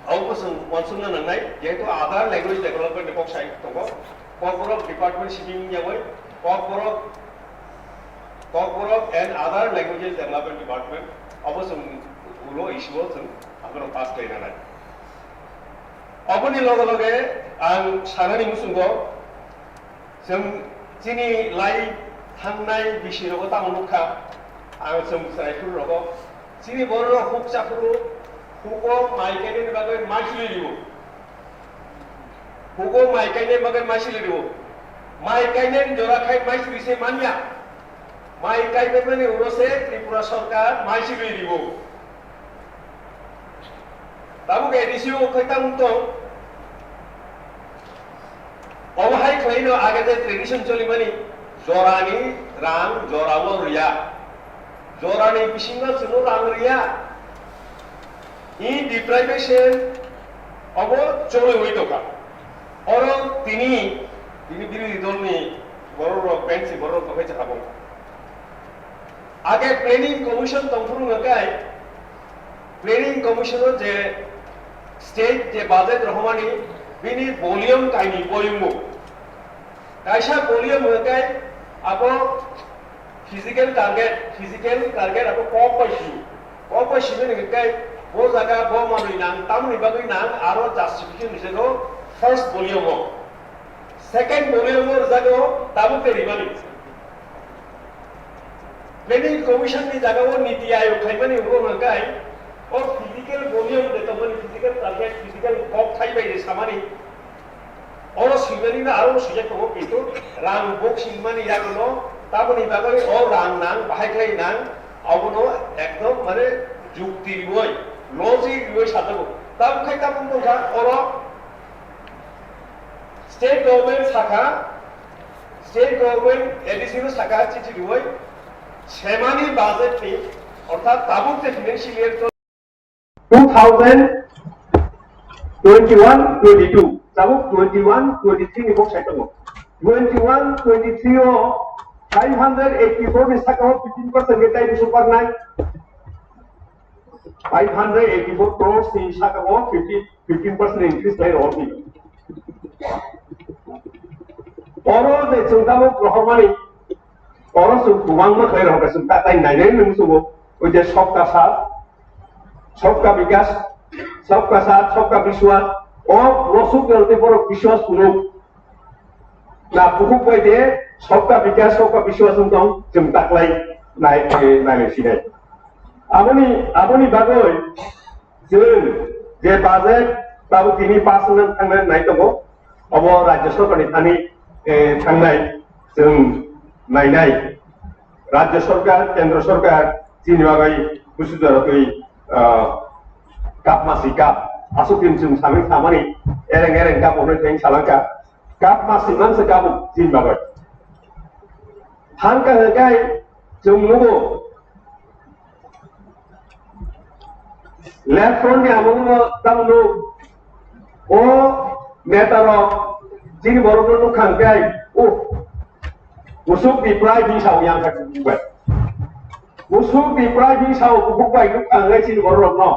Abo bo chwng uansukna nangnai, jehetu other language development ni kok sai tongo, Kokborok department simi wngya bai, Kokborok, Kokborok and other languages development department, abo chwng ulo issue o chwng abono pass khlai nanai. Aboni loge loge ang sanani muchungo, Chwng chini lai thangnai bisi rogo tamo nukha, ang chwng chwrai phuru rogo. Chini borok rok huk chaphuru, hugo mai kainani bagwi mai chili riwo. Hugo mai kainani bagwi mai chili riwo. Mai kainani jora khai mai chili se manya. Mai kaibaimani ulo se Tripura sorkar mai chili riwo. Tabuk A D C o khe tamo tong. Obo hai khlaino age je tradition cholimani jorani rang jorao riya. Jorani bisingo chwngno rang riya. I deprivation obo choliwi tongkha. Oro tini, tini birodhi dolni bororok, bench ni bororok tongkhe chakabo. Age planning commission tongphuru hwnkhe, planning commission o je state je budget rohormani bini volume kaini volume o. Kaisa volume hwnkhe abo physical target, physical target abo kok bai si. Kok bai si bini hwnkhe bo jaga bo manwi nang, tamoni bagwi nang aro justification ni jaga o first volume o. Second volume o jaga o tabuk tei rimani. Planning Commission ni jaga o Niti Ayog khaimani ulo hwnkhe o physical volume de tongmani, physical target, physical kok thai bai de samani. Oro swimani no aro swijak tongo, kintu rang bok singmani yago no taboni bagwi o rang nang, bahai khlai nang, abono ekdom mane jukti riwi, logic riwi sajago. Tabuk khai tabuk wngkha oro State government sakha, state government A D C no sakha chithi riwi, semani budget ni, orthat tabuk je financial year two thousand twenty-one twenty-two, tabuk twenty-one twenty-three ni kok sai tongo. Twenty-one twenty-three o five hundred eighty-four ni saka o fifteen percent khe tai busu parnai. Five hundred eighty-four crores ni saka o fifty, fifteen percent increase lai rw ni. Oro je chwng tabuk rohormani, oro chwng kwbangma khlai rohorkha, chwng ta tai nainai nung chwngbo, oi je sabka saath, sabka vikas, sabka saath, sabka vishwas, o rosuk yal te borok vishwas phunuk. Na bukhuk bai de sabka vikas, sabka vishwas wng tong, chwng ta khlai nai, eh, nainai sinai. Aboni, aboni bagwi chwng je budget tabuk tini pass wngna thangnai nai tongo, obo Rajya Sorkarni thani, eh, thangnai chwng nainai. Rajya Sorkar, Kendra Sorkar chini bagwi kusu jora twi, ah, kap masi kap. Aswk din chwng samwi samani ereng ereng kap hwnwi theng salangkha. Kap masi mansa kap chini bagwi. Thangkha hwnkhe chwng nugo. Left front ni amungno tamo nuk. O neta rok chini borok no nukha hwnkhe, uh, usuk ni prai bini sao yang kha kubuk bai. Usuk ni prai bini sao kubuk bai nukha hwnkhe chini borok rok no.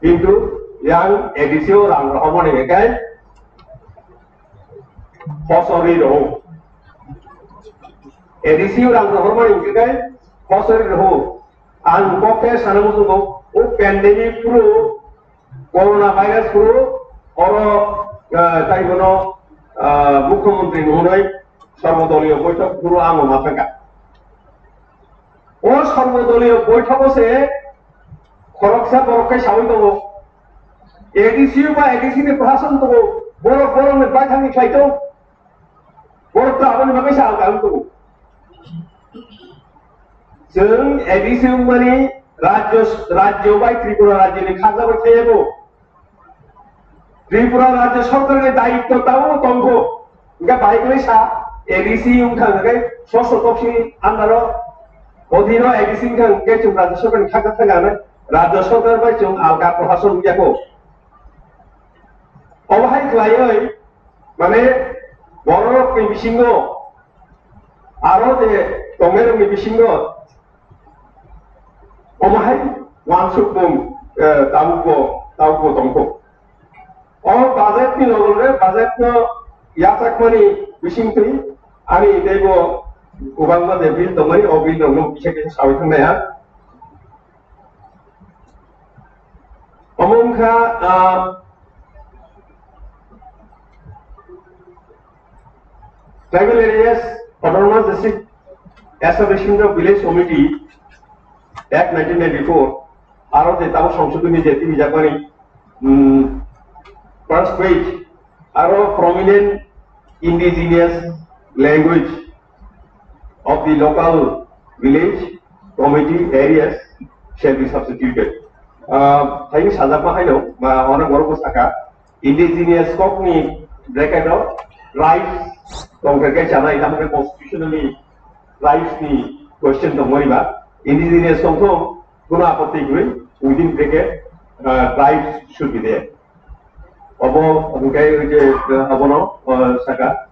Kintu yang A D C o rang rohormani hwnkhe, Hosori rohor. A D C o rang rohormani hwnkhe hosori rohor. Ang bokhe sana muchungo, o pandemic phuru, corona virus phuru, oro, ah, tai bono, ah, mukhyamantri ni hwnwi sarvodoliyo boithok phuru ang ma thangkha. O sarvodoliyo boithogo se khoroksa borok khe saui tongo. A D C o ba A D C ni prashason tongo, borok borokni baithangni khlai tong. Borok to aboni bagwi sa ang tongo. Chwng A D C wngmani rajyo, rajyo bai Tripura rajyoni khajagwi thaiyago. Tripura rajyo sorkarni dayitto tamo tongkho. Hingke bai kwlai sa A D C wngkha hingke soso toksin andaro odhino A D C wngkha hingke chwng rajyo sorkarni khajak thangkha hwnwi rajyo sorkar bai chwng alka prohason wngya kho. Obo hai khlaiwi mane bororokni bisingo aro je tongnairokni bisingo omo hai wansukmung, eh, tabukbo, tabukbo tongkho. O budget ni logo le budget no yachakmani bisingtwi ani teibo kwbangma je bill tongmani, o bill rokno kisa kisa sawi thangnai ang. Omo wngkha, ah, Tribal Areas Autonomous District Establishment of Village Committee Act nineteen ninety-four, aro je tabuk songsodhoni je tini jakmani, mm, first page, aro prominent indigenous language of the local village committee areas shall be substituted. Ah, thaini sajakma haino, ma, ono borok bwsaka, indigenous kokni bracket o tribes tongkha khe chanai, tamo khe constitutionally tribes ni question tongmani ba, indigenous tongthok, kuno apotti kwrwi, within bracket, ah, tribes should be there. Obo hwnkhe oi je, ah, abono, ah, saka,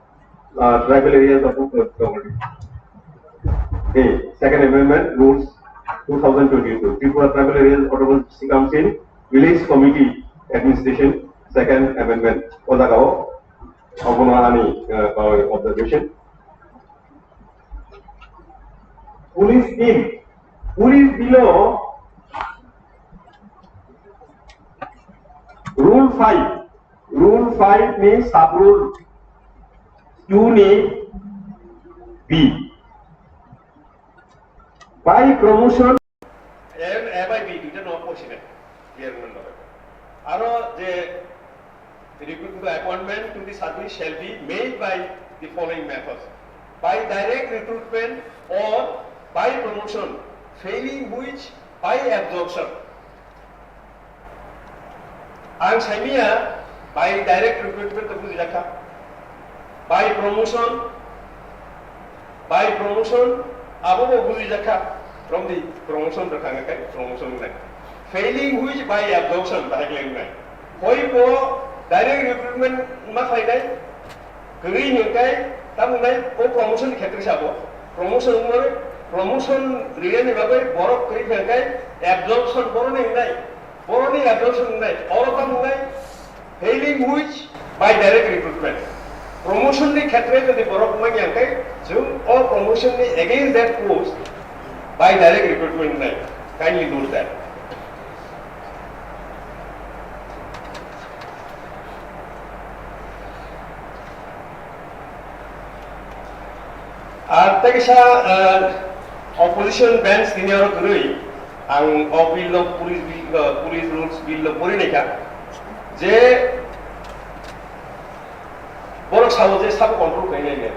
ah, tribal areas of, uh, property. A, Second Amendment Rules two thousand twenty-two, Tripura Tribal Areas Autonomous District Council Village Committee Administration, Second Amendment. O jagao obono ani, uh, observation. Police Bill, Police Bill o Rule five, Rule five ni sub rule two ni B. By promotion. A, A by B, duita no possible. Clear man no. Aro je recruitment by appointment to the service shall be made by the following methods. By direct recruitment or by promotion, failing which by absorption. Ang saimia by direct recruitment to bujijakha. By promotion, by promotion, abo bo bujijakha. From the promotion rakha kai promotion nai. Failing which by absorption, bahai khlai wngnai. Hoi bo direct recruitment ma khlainai, kwrwi hwnkhe tamo wngnai o promotion ni khetre se abo. Promotion wngmani, promotion rinani bagwi borok kwrwi hwnkhe absorption boroni wngnai, boroni absorption wngnai, oro tamo wngnai failing which by direct recruitment. Promotion ni khetre jodi borok manya hwnkhe, chwng o promotion ni against that post by direct recruitment wngnai. Kindly note that. Ar tei kisa, eh, opposition bench tini oro kwrwi, ang o bill no, police bill, eh, police rules bill no pori naikha, je borok sao je sabo control khlai nai.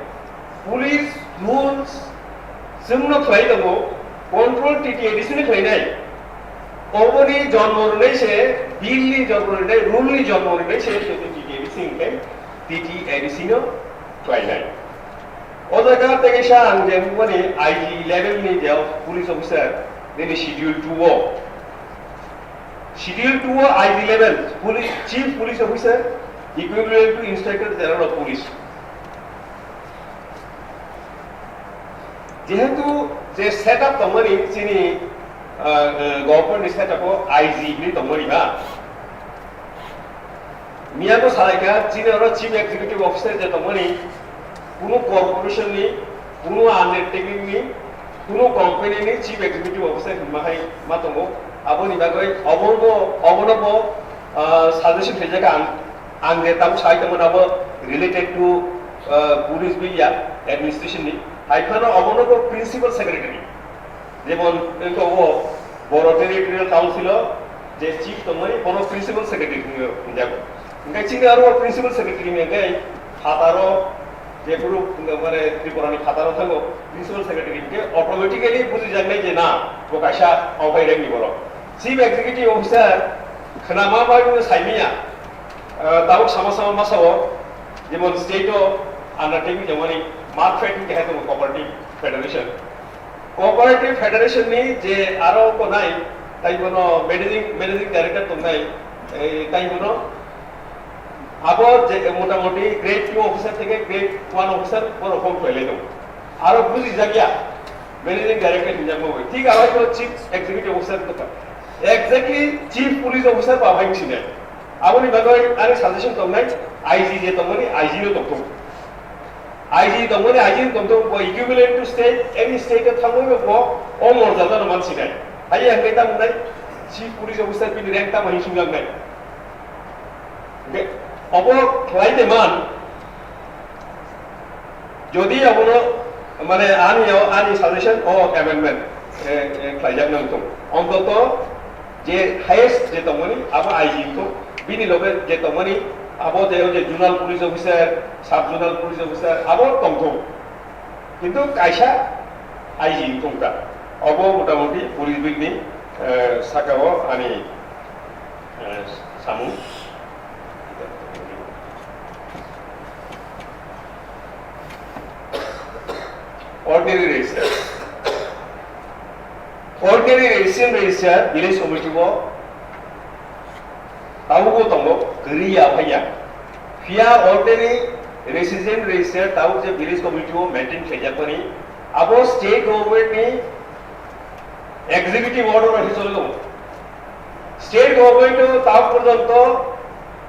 Police rules chwngno khlai tongo, control T T A D C no khlai nai. Oboni jonmo rwnai se, bill ni jonmo rwnai, rule ni jonmo rwnai se, T T A D C hwnkhe T T A D C no khlai nai. O jaga tei kaisa ang je bumani I G level ni je police officer, nini schedule two o. Schedule two o I G level, police, chief police officer, equivalent to inspector general of police. Jehetu je setup tongmani chini, ah, eh, government ni setup o I G ni tongmani ba. Miya no salaikha, chini oro chief executive officer je tongmani, kunu corporation ni, kunu undertaking ni, kunu company ni chief executive officer hinma hai ma tongo. Aboni bagwi obono, obono bo, ah, suggestion khaijak ang, ang je tamo sai tongmani abo related to, ah, police bill ya administration ni. Hai phano obono bo principal secretary. Jemon, wngkha o Boro Territorial Council o je chief tongmani, bono principal secretary hwnwi hwnjago. Hwnkhe chini aro principal secretary ni hwnkhe phataro, jephuru, mane, Tripura ni phataro thango principal secretary, hwnkhe automatically bujijaknai je na, bo kaisa ophai rengni borok. Chief executive officer khwnama bai no saimanya, ah, tabuk sama sama masa o, jemon state o undertaking jemon Markfed hwnkhe hai tongo, cooperative federation. Cooperative Federation ni je aro konai, tai bono managing, managing director tongnai, eh, tai bono abo je motamoti grade two officer theke grade one officer bono form khlailai tongo. Aro bujijakya managing director hinjakma bai. Thik aro bono chief executive officer tongkha. Exactly chief police officer ba bai sinai. Aboni bagwi ani suggestion tongnai, I G je tongmani, I G no tongthok. I G tongmani, I G no tongthok, bo equivalent to state, any state o thangwi bo o morjada no mansinai. Hai hwnkhe tamo wngnai, chief police officer bini rank tamo hinwi swngjaknai. Hwnkhe obo khlai de man, Jodi abono, mane, ani, ani suggestion o amendment, eh, eh, khlaijak nang tong. Ontoto je highest je tongmani abo I G wngthok, bini loge je tongmani abo je, je zonal police officer, sub zonal police officer abo tongthok. Kintu kaisa I G wngthok ta. Obo motamoti police bill ni, eh, saka o ani, eh, samung. Ordinary register. Ordinary resident register village committee o tabukbo tongo, kwrwi ya phaiya. Phiya ordinary resident register tabuk je village committee o maintain khlaijakmani, abo state government ni executive order bai choli tongo. State government o ta porjonto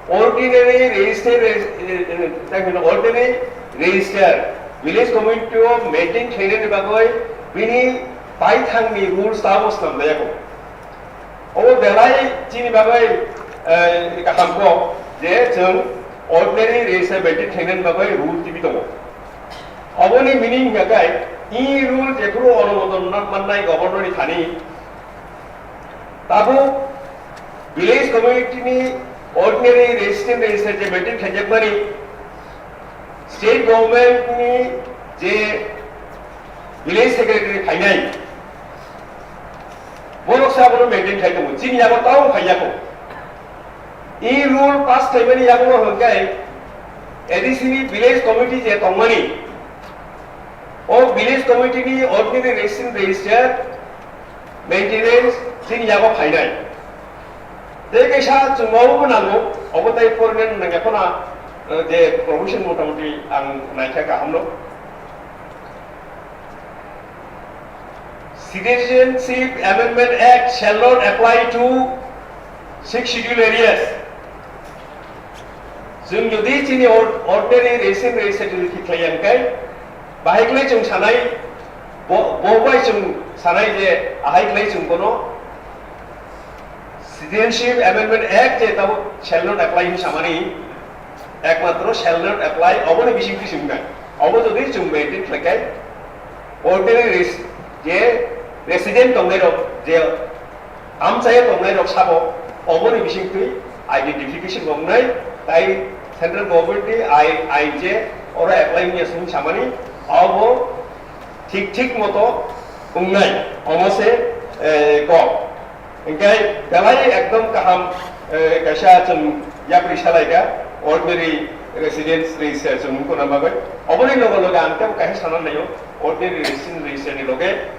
ordinary register, eh, eh, eh, ordinary register village committee o maintain khlainani bagwi bini paithangni rules tamo swnamjaya kho. Obo belai chini bagwi, eh, kaham kho je chwng ordinary register maintain khlainani bagwi rule tibi tongo. Oboni meaning hwnkha khe, e rule jephuru onumodan mannai governor ni thani, tabuk village committee ni ordinary resident register je maintain khlaijakmani, state government ni je village secretary phainai, borok se abono maintain khai tongo. Chini yago tao phaiya kho. E rule pass khlaimani yago hwnkhe A D C ni village committee je tongmani, o village committee ni ordinary resident register maintenance chini yago phainai. Tei kaisa chwngmabo nango, obo tei pornani nangya phano, eh, je provision motamuti ang naikha kahamno. Citizenship Amendment Act shall not apply to Sixth Schedule areas. Chwng jodi chini or-, ordinary resident register jodi thik khlai ya hwnkhe, bahai khlai chwng sanai, bo, bo bai chwng sanai je ahai khlai chwng bono Citizenship Amendment Act je tabuk shall not apply hinwi samani, ekmatro shall not apply oboni bisingtwi chwng nai. Obo jodi chwng maintain khlai khe, ordinary res-, je resident tongnai rok, je amchaya tongnai rok sabo oboni bisingtwi identification wngnai, tai central government ni ai, ai je oro apply wngya sung samani, abo thik thik moto wngnai, omo se, eh, kok. Hingke belai ekdom kaham, eh, kaisa chwng yapri salaika, ordinary residence register chwng wngkuna bagwi. Oboni loge loge ang tebo kaisa sana naio, ordinary residence register ni loge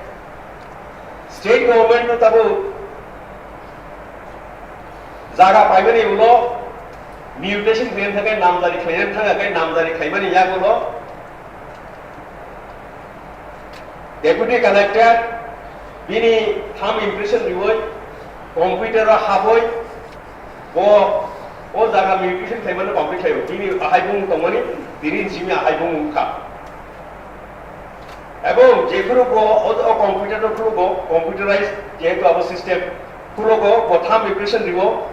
state government no tabuk jaga paimani ulo mutation khlaina thangkhe namjari khlaina thangkhe namjari khlaimani yagulo Deputy Collector bini thumb impression riwi computer o habwi bo o jaga mutation khlaimano complete khlaio. Bini ahai bung tongmani tini simi ahai bung wngkha. Ebong jephuru bo o, o computer no khulugo, computerized jehetu abo system, khulugo bo thumb impression riwo,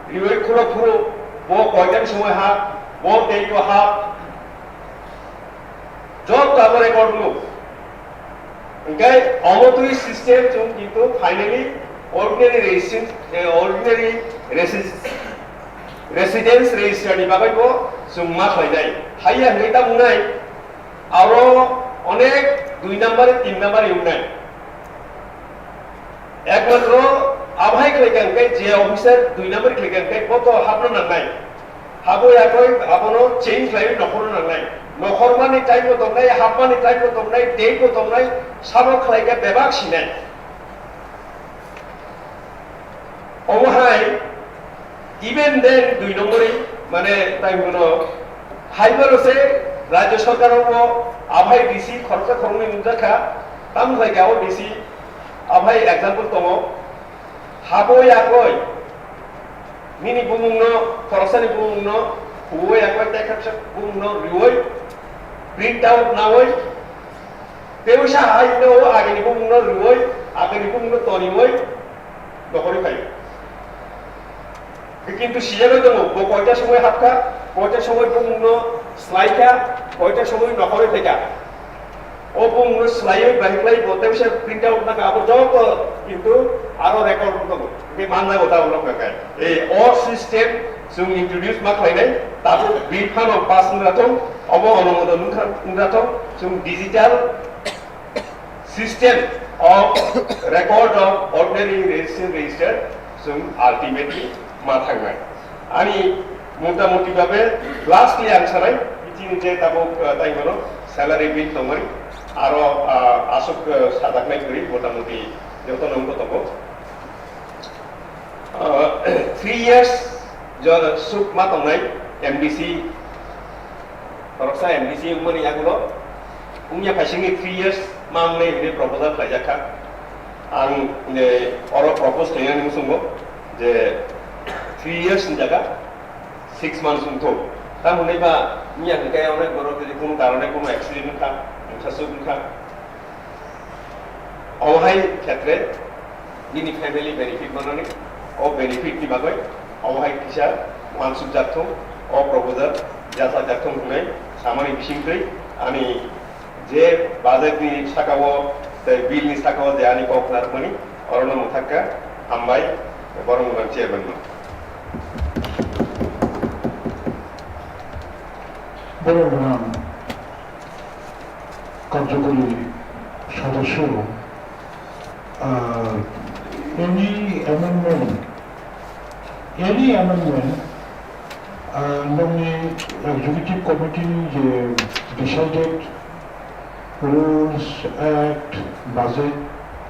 riwi khulo phuru bo koitan somoi ha, bo tei ko ha, joto abo record wngno. Hingke omo twi system chwng kintu finally ordinary resident, eh, ordinary resi-, residence register ni bagwi bo chwng ma khlainai. Haiya hwnwi ta wngnai, aro onek dui number, tin number wngnai. Ekmatro abohai khlai kha hwnkhe je officer dui number khlai kha hwnkhe bo to hapna nangnai. Habo yakoi abono change khlaiwi nokhorno nangnai. Nokhormani time bo tongnai, hapmani time bo tongnai, date bo tongnai, sabo khlai kha bebak sinai. Omo hai, even then, dui nombori, mane, tai bono, hai bono se, Rajya Sarkar o bo, abohai D C khoroksa khoroknwi nungjak kha, tamo khlai kha o D C, abohai example tongo, habo yakoi, nini bumungno, khoroksani bumungno, hubo yakoi, tei khoroksa bumungno riwoi, print out nawi, tei wisa hai no o agini bumungno riwoi, agini bumungno toniwoi, nokhorwi phaio. Kintu sijagwi tongo, bo koita somoi hapkha, koita somoi bumungno slaikha, koita somoi nokhorwi phaikha. O bumungno slaiwi bahai khlai bo tei wisa print out nakha, abo joto kintu aro record wng tongo. Hwnkhe manjago ta ulo hwnkha khe. Ei o system chwng introduce ma khlainai, tabuk bill phano pass wngya thung, obo onumodon wngkha, wngya thung, chwng digital system of record of ordinary register, register chwng ultimately ma thangnai. Ani motamuti babe lastly ang sanai, chini je tabuk, uh, tai bono salary bill tongmani, aro, uh, aswk, uh, sajaknai kwrwi motamuti joto nungbo tongo. Uh, three years jo-, suk ma tongnai M D C, khoroksa M D C wngmani yagulo wngya phaisingni three years ma wngnai hwnwi proposal khlaijak kha. Ang, eh, oro propose khlainani muchungo je three years ni jaga six months wngthok. Tamo hwnwi ba wngya hwnkhe onek borok jodi kunu karone kunu accident wngkha, mungsa suk wngkha, omo hai khetre nini family benefit manani, o benefit ni bagwi omo hai kisa uansukjak thung, o proposal jasajak thung hwnwi samani bisingtwi ani je budget ni saka o tei bill ni saka o je ani kok narwkmani, orono mwthakka, hambai, borok ni chairman no. Borok ni karjokori sodosyo, ah, any amendment, any amendment, ah, nokni executive committee ni je decided rules, act, budget,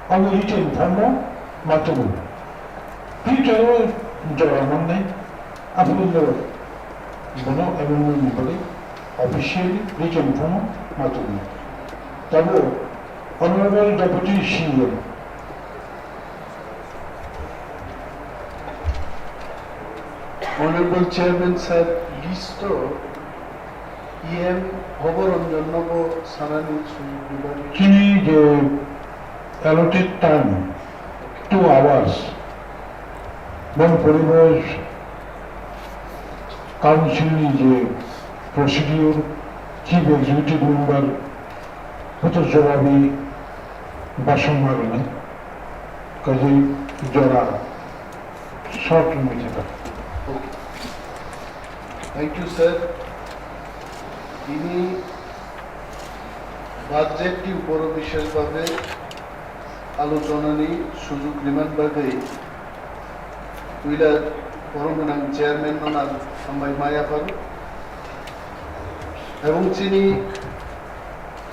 abo written form o ma tubu. Future o jora mannai, aphuru bono amendment ni bagwi officially written form o ma tubunai. Tabuk Honorable Deputy C M. Honorable Chairman sir, list o E M Hoboranjan no bo sanani sujog dibani. Chini je allotted time, two hours, bon poribosh council ni je procedure, chief executive member, hoto jobabi basong marwna, kaje jora short meeting. Okay. Thank you, sir. Tini budget ni uporo bishesh bhabe alochona ni sujog riman bagwi puila borom gwnang chairman no ang hambai ma yapharo. Ebong chini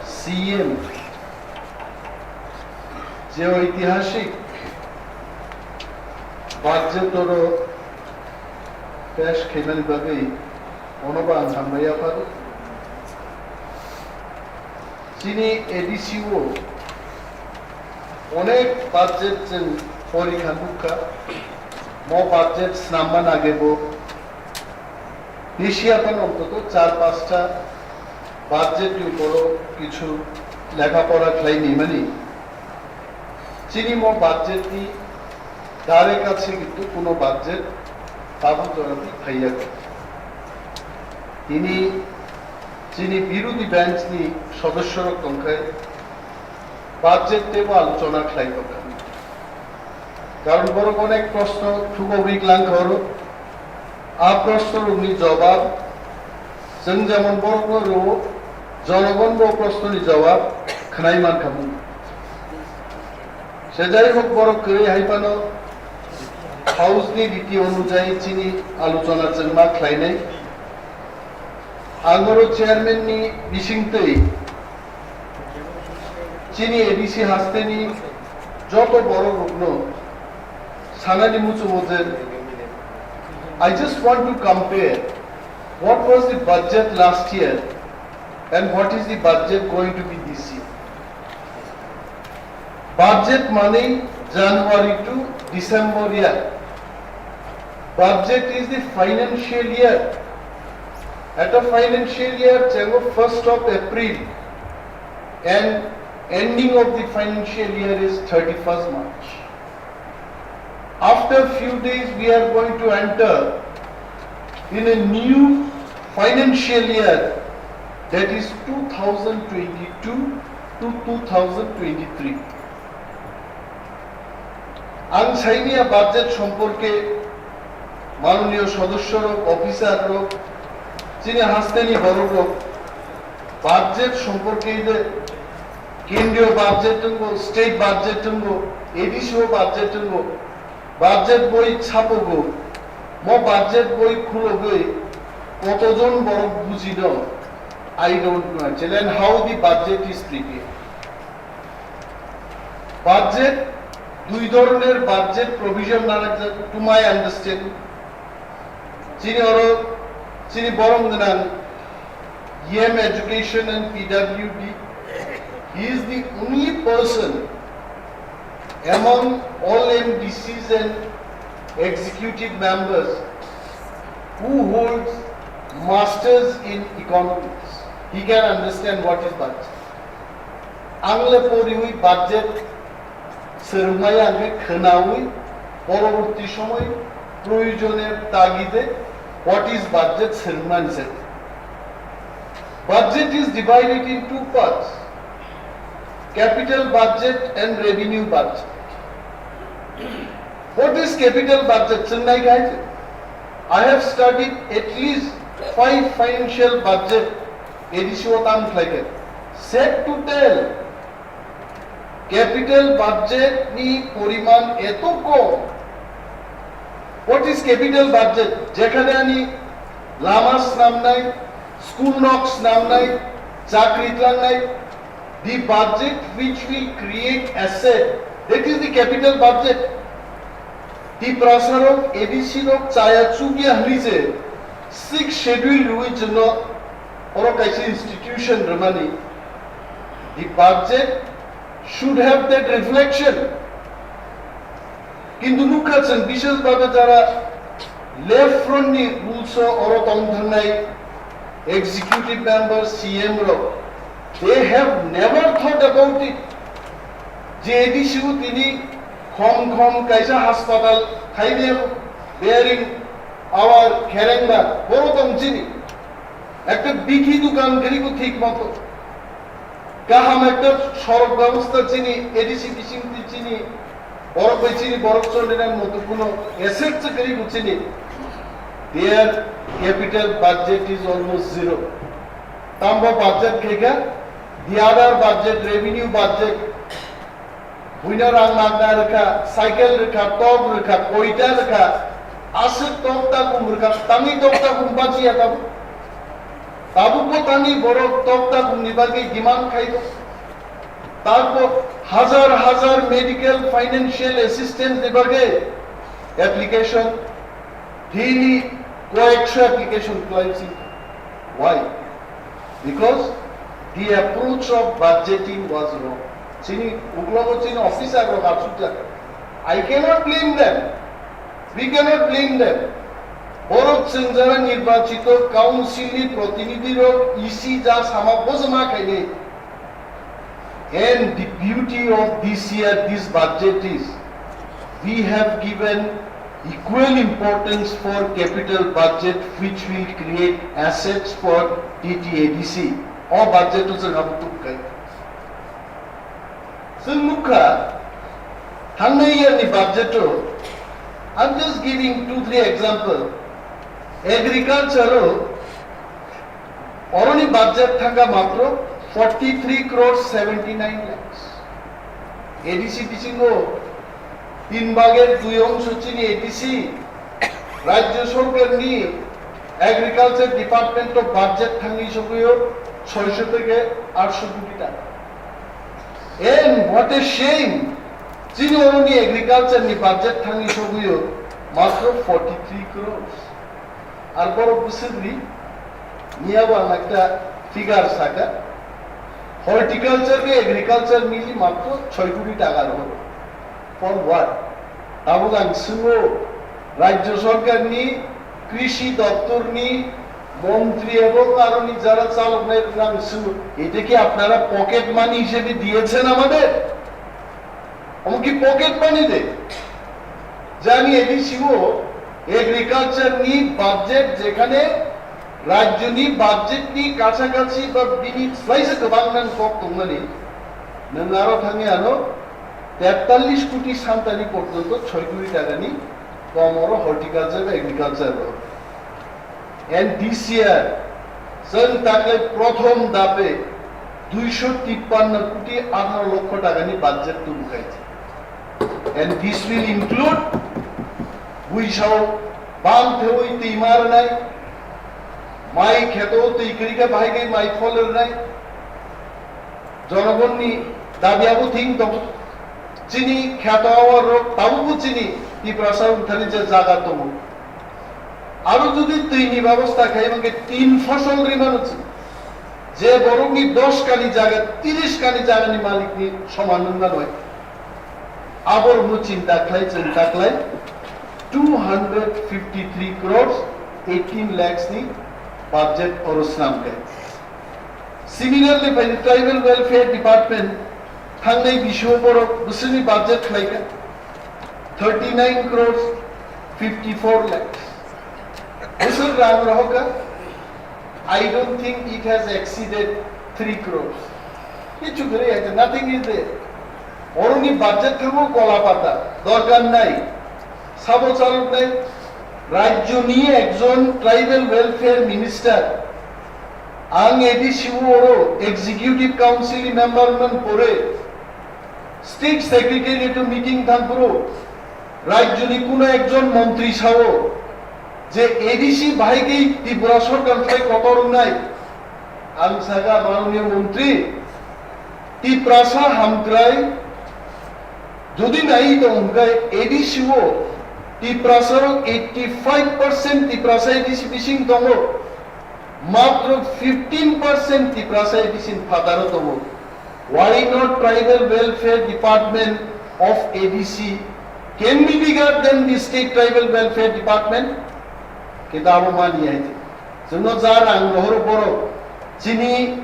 C M je oitihasik budget oro pesh khaimani bagwi bonobo ang hambai yapharo. Chini A D C o onek budget chwng porikha nukha. Mo budget snamma nagebo Asia pan ontoto char pasta budget ni uporo kichu lekha pora khlai nimani. Chini mo budget ni dare kache kintu kuno budget tabuk jora di phaiya. Tini chini birodhi bench ni sodosyo rok tongkhai budget tebo alochona khlai tongkha. Karon borok onek proshno thubogwi klangkha oro. A proshno rokni jawab chwng jemon borokno rwo, jonogon bo proshno ni jawab khwnai mankha mung. Se jai hok borok kwrwi hai phano house ni riti onujayi chini alochona chwng ma khlainai. Ang oro chairman ni bisingtwi chini A D C hasteni joto borok rokno sanani muchungo je, I just want to compare what was the budget last year and what is the budget going to be this year. Budget mane January to December year. Budget is the financial year. At a financial year, chwngo first of April and ending of the financial year is thirty-first March. After few days, we are going to enter in a new financial year, that is two thousand twenty-two to two thousand twenty-three. Ang saini a budget somporke manoniyo sodosyo rok, officer rok, chini hasteni borok rok, budget somporke de kendriyo budget tongo, state budget tongo, A D C o budget tongo, budget boi chapogo, mo budget boi khulogwi kotojon borok bujino, I don't know actually, and how the budget is prepared. Budget, dui dhoroner budget provision nangjak, to my understanding. Chini oro, chini borom gwnang E M Education and P W D. He is the only person among all M D Cs and executive members who holds masters in economics. He can understand what is budget. Ang le poriwi budget swrwngmaya hwnkhe khwnawi poroborti somoi proyojoner tagide what is budget swrwngmani se. Budget is divided in two parts, capital budget and revenue budget. What is capital budget? Chwng nai khe hai se. I have studied at least five financial budget A D C o tam khlai khe. Sad to tell, capital budget ni poriman eto kom. What is capital budget? Jekhane ani lama snamnai, school nok snamnai, chakri tlangnai, the budget which will create asset, that is the capital budget. Tiprasa rok A D C rok chaya chukya hwnwi se sixth schedule rwi chwngno oro kaisa institution rwmani. The budget should have that reflection. Kintu nukha chwng bishes babe jara left front ni rules o oro tong thangnai executive member C M rok, they have never thought about it. Je A D C o tini khom khom kaisa haspatal khaibiyang bearing our kherengma boro tong chini. Ekta bikhi dukan giri ko thik moto. Kaham ekta sorok bebosta chini, A D C bising di chini, borok bai chini, borok chondinang moto kuno asset se giri ko chini. Their capital budget is almost zero. Tambo budget khaikha, the other budget, revenue budget, buino rang magna rwkha, cycle rwkha, tok rwkha, koita rwkha, aswk tok takum rwkha, tangwi tok takum bachiya tabuk. Tabukbo tangwi borok tok takumni bagwi demand khaio. Tabuk hazar hazar medical financial assistance ni bagwi application, daily koyekso application khlai si. Why? Because the approach of budgeting was wrong. Chini uklogo chini officer rok achukjak. I cannot blame them. We cannot blame them. Borok chwng jara nirbachito council ni protinidhi rok isi ja sama bojma khaini. And the beauty of this year, this budget is, we have given equal importance for capital budget, which will create assets for T T A D C. O budget o chwng abo tubkai. Chwng nukha, thangnai year ni budget o, I'm just giving two, three example. Agriculture o, oroni budget thangkha matro forty three crore seventy nine lakhs. A D C bisingo tin bager dui ongso chini A D C, Rajya Sorkar ni Agriculture Department o budget thangwi sogwi o soiso theke atsho koti taka. And what a shame, chini oroni agriculture ni budget thangwi sogwi o matro forty three crores. Ar borok bwswk ri, niya bo ang ekta figure saka, horticulture bai agriculture mili matro soi koti taka rohoro. For what? Tabuk ang swngo, Rajya Sorkar ni Krishi Doptor ni montri ebong aroni jara chaloknai rokno ang swngo, এটা কি আপনারা pocket money হিসেবে দিয়েছেন আমাদের? এমনকি pocket money দে জানি এডিসিও এগ্রিকালচার নি বাজেট যেখানে রাজ্যনি বাজেটনি কাছাকাছি বা বিনি স্লাইসে গোবাং নাং কম তংমানি নং আরো থাঙে আনো তেতাল্লিশ কোটি সান্তানি পর্যন্ত ছয় কোটি টাকানি কম অরো হর্টিকালচার বা এগ্রিকালচার রো। And this year, chwng taklai prothom dape duisho tippanno koti atharo lokho takani budget tubu khaijak. And this will include buisao bam thewi twi ma rwnai, mai kheto twi kwrwi khe bahai khe mai phol rwnai, jonogonni dabi abo thing tongo. Chini kheto awarok tabukbo chini Tiprasa wngthani je jaga tongo. Aro jodi twini bebosta khai mangkhe tin fosol rimano chini. Je borokni dos kani jaga, tiris kani jagani malikni soman wngma noi. Aborokno chinta khlai chwng taklai two hundred fifty three crores eighteen lakhs ni budget oro swnam khe. Similarly, by the Tribal Welfare Department, thangnai bisio borok bwswkni budget khlaikha thirty nine crores fifty four lakhs. Bwswk rang rohorkha, I don't think it has exceeded three crores. Kichu kwrwi hai, nothing is there. Oroni budget thango kola pata, dorkar nai. Sabo chalok nai, rajyoni ekjon tribal welfare minister, ang A D C o oro executive council ni member man pore, state secretariat o meeting thang phuru, rajyoni kuno ekjon montri sao je A D C bahai khe Tripura sorkar thai kotor wngnai. Ang saga manoniya montri, Tiprasa hamkrai jodi nai tong hwnkhe A D C o Tiprasa rok eighty five percent Tiprasa A D C bising tongo, matro fifteen percent Tiprasa A D C ni phataro tongo. Why not Tribal Welfare Department of A D C can be bigger than the State Tribal Welfare Department? Kita abo mani hai. Chwngno ja rang rohoro borok chini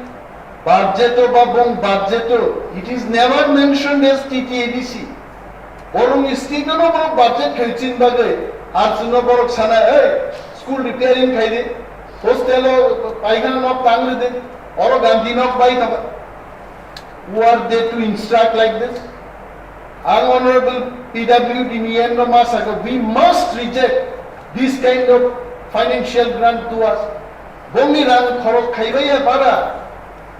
budget o ba bong budget o, it is never mentioned as T T A D C. Borokni state no borok budget khai chin bagwi, ar chwngno borok sana, "Ei, school repairing khai di, hostel o paikana nok tang di, oro Gandhi nok bai thaba." Who are they to instruct like this? Ang Honorable P W D ni yen no ma saka, we must reject this kind of financial grant to us. Bongni rang khorok khaibaiya bara,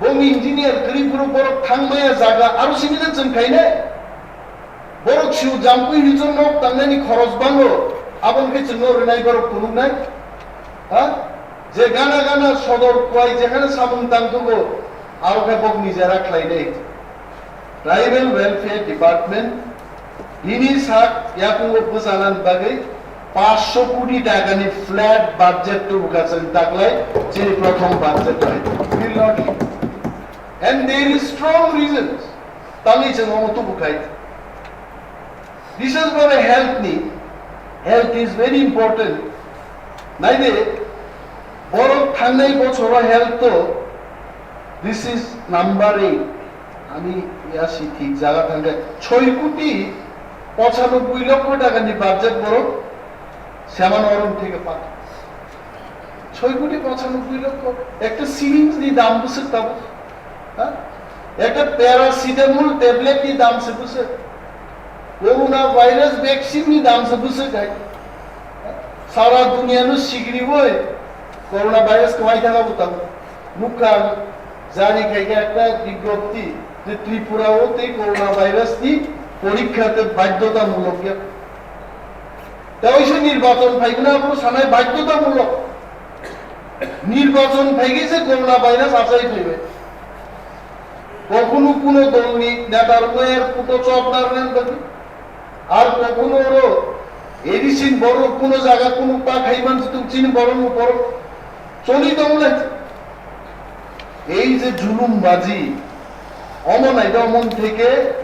bongni engineer kwrwi phuru borok thangbaiya jaga, aro sini na chwng khainai. Borok siu jampui hichon nok tangnani khoros bango, aboni khe chwngno rwnai borok phunuknai. Ha? Je gana gana sodor kuai jekhane samung tang tongo, aro khe bok nijera khlainai. Tribal Welfare Department bini sak yakungo bwchanani bagwi paanch sho koti takani flat budget tubukha chwng taklai chini prothom budget bai. Will not. And there is strong reasons. Tangwi chwng omo tubukhai. Bises bhabe health ni, health is very important. Naide, borok thangnai bochoro health to, this is number eight. Ani yasi thik jaga thangkhe, soi koti pochanoboi lokho takani budget borok seman orom theke pat. Soi koti pochanoboi lokho, ekta syringe ni dam bwswk tabuk. Ha? Ekta paracetamol tablet ni dam se bwswk. Corona virus vaccine ni dam se bwswk hai. Sara duniya no sigriwi corona virus kwmai thanga bwtang. Nukha jari khai khe ekta bigjapti je Tripura o tei corona virus ni porikha te badhyotamulok ya. Tei oise nirbachon phaigwna abo sanai badhyotamulok. Nirbachon phaigwi se corona virus achai phaibai. Kokhuno kuno dolni neta rwngwi ar kuto chop narwknani bagwi. Ar kokhuno oro A D C ni borok kuno jaga kuno ta khaiman jitung chini borok no borok choli tonglai. Ei je julumbaji, omo naida omon theke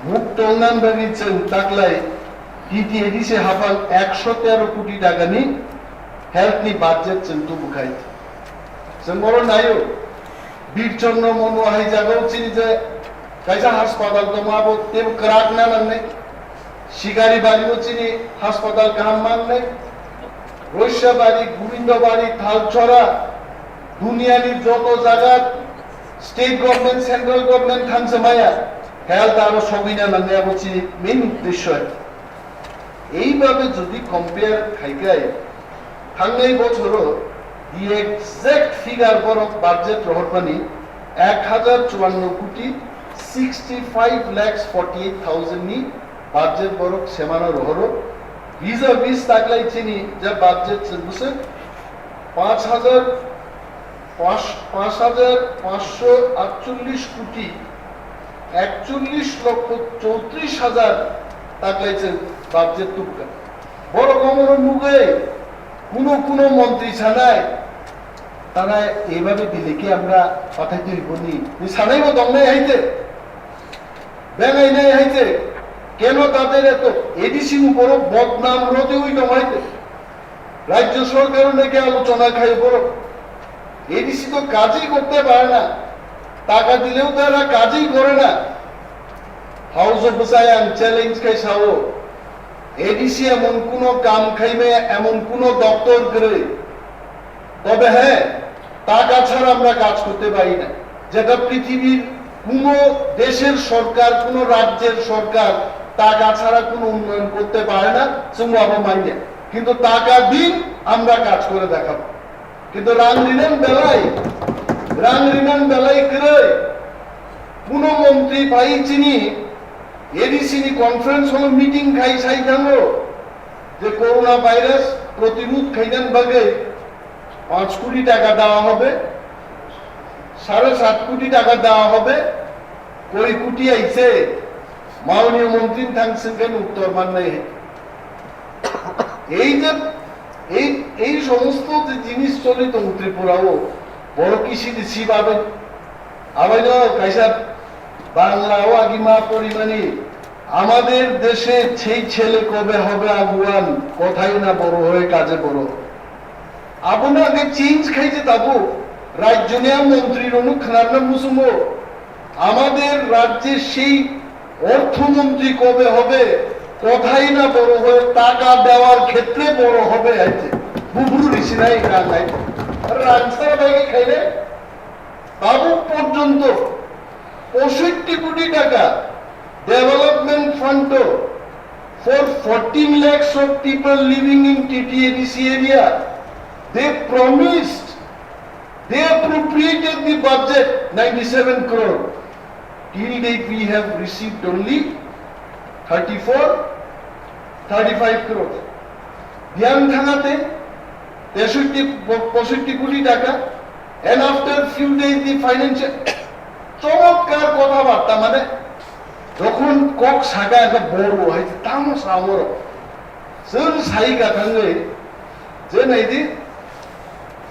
Mukto wngna bagwi chwng taklai T T A D C haphang ekso tero koti takani health ni budget chwng tubukhai. Chwng oro naio, Bir Chandra Manu hai jagao chini je kaisa haspatal tongo, abo teibo kwrak na nangnai. Sikari Bari o chini haspatal kaham mangnai. Roisabari, Gobindabari, Thalchora, duniyani joto jaga state government, central government thangsa maya, health aro sogwina nangnai abo chini main uddesho. Eibabe jodi compare khaikai, thangnai bochoro the exact figure borok budget rohormani ek hajar chuanno koti sixty five lakhs forty eight thousand ni budget borok semano rohoro. Vis-a-vis taklai chini je budget se bwswk panch hajar, panch, panch hajar panchsho atchollish koti ekchollish lokho choutrish hajar taklai chwng budget tubukha. Borok omono nugwi kuno kuno montri sanai, "Tara এভাবে দিলে কি আমরা পাঠাইতে হইব নি?" ni sanaibo tongnai hai te. Bengai nai hai je, keno tader eto A D C ni borok bodnam rode oi tong hai je. Rajyo sorkar o neke alochona khai borok. A D C to kajei korte pare na. Taka dileও tara kajei kore na. Haujo bwsai ang challenge khai sao. A D C emon kuno kam khaimaya, emon kuno doktor kwrwi. তবে হ্যাঁ, টাকা ছাড়া আমরা কাজ করতে পারি না। যেটা পৃথিবীর কোনো দেশের সরকার, কোনো রাজ্যের সরকার টাকা ছাড়া কোনো উন্নয়ন করতে পারে না, চুম্বু আবো মাইনে। কিন্তু টাকা দিন, আমরা কাজ করে দেখাবো। কিন্তু রাং রিনান বেলায়, রাং রিনান বেলায় করে কোনো মন্ত্রী পাই চিনি এডিসি নি কনফারেন্স হলো মিটিং খাই সাই থাকো যে করোনা ভাইরাস প্রতিরোধ খাইনান বাগে পাঁচ কোটি টাকা দেওয়া হবে, সাড়ে সাত কোটি টাকা দেওয়া হবে, কয় কোটি আইছে? মাননীয় মন্ত্রী থাংসিংকেন উত্তর মান্নাই। এই যে এই এই সমস্ত যে জিনিস চলিত ত্রিপুরাও বড় কৃষি দিছি ভাবে আবাইনো কাইসা বাংলাও আগিমা পরিমাণি আমাদের দেশে সেই ছেলে কবে হবে আগুয়ান, কথাই না বড় হয়ে কাজে বড়। আবুনো আগে চেঞ্জ খাইছে তাবু রাজ্য নিয়া মন্ত্রী রনু খানার না মুসুমো আমাদের রাজ্যে সেই অর্থমন্ত্রী কবে হবে, কথাই না বড় হয়ে টাকা দেওয়ার ক্ষেত্রে বড় হবে আইছে। বুবরু ঋষি নাই রান নাই। রান ছাড়া ভাই খাইলে বাবু পর্যন্ত পঁয়ষট্টি কোটি টাকা development fund for fourteen lakhs of people living in T T A D C area, they promised, they appropriated the budget ninety-seven crore. Till date, we have received only thirty-four, thirty-five crore. Biang thangate তেষট্টি, প-, পঁয়ষট্টি কোটি টাকা। And after few days, the financial, চমৎকার কথাবার্তা, মানে, যখন কক সাকা একটা বড় হয়, তামো সামরো। Sir, sai ka thangwi, je naidi,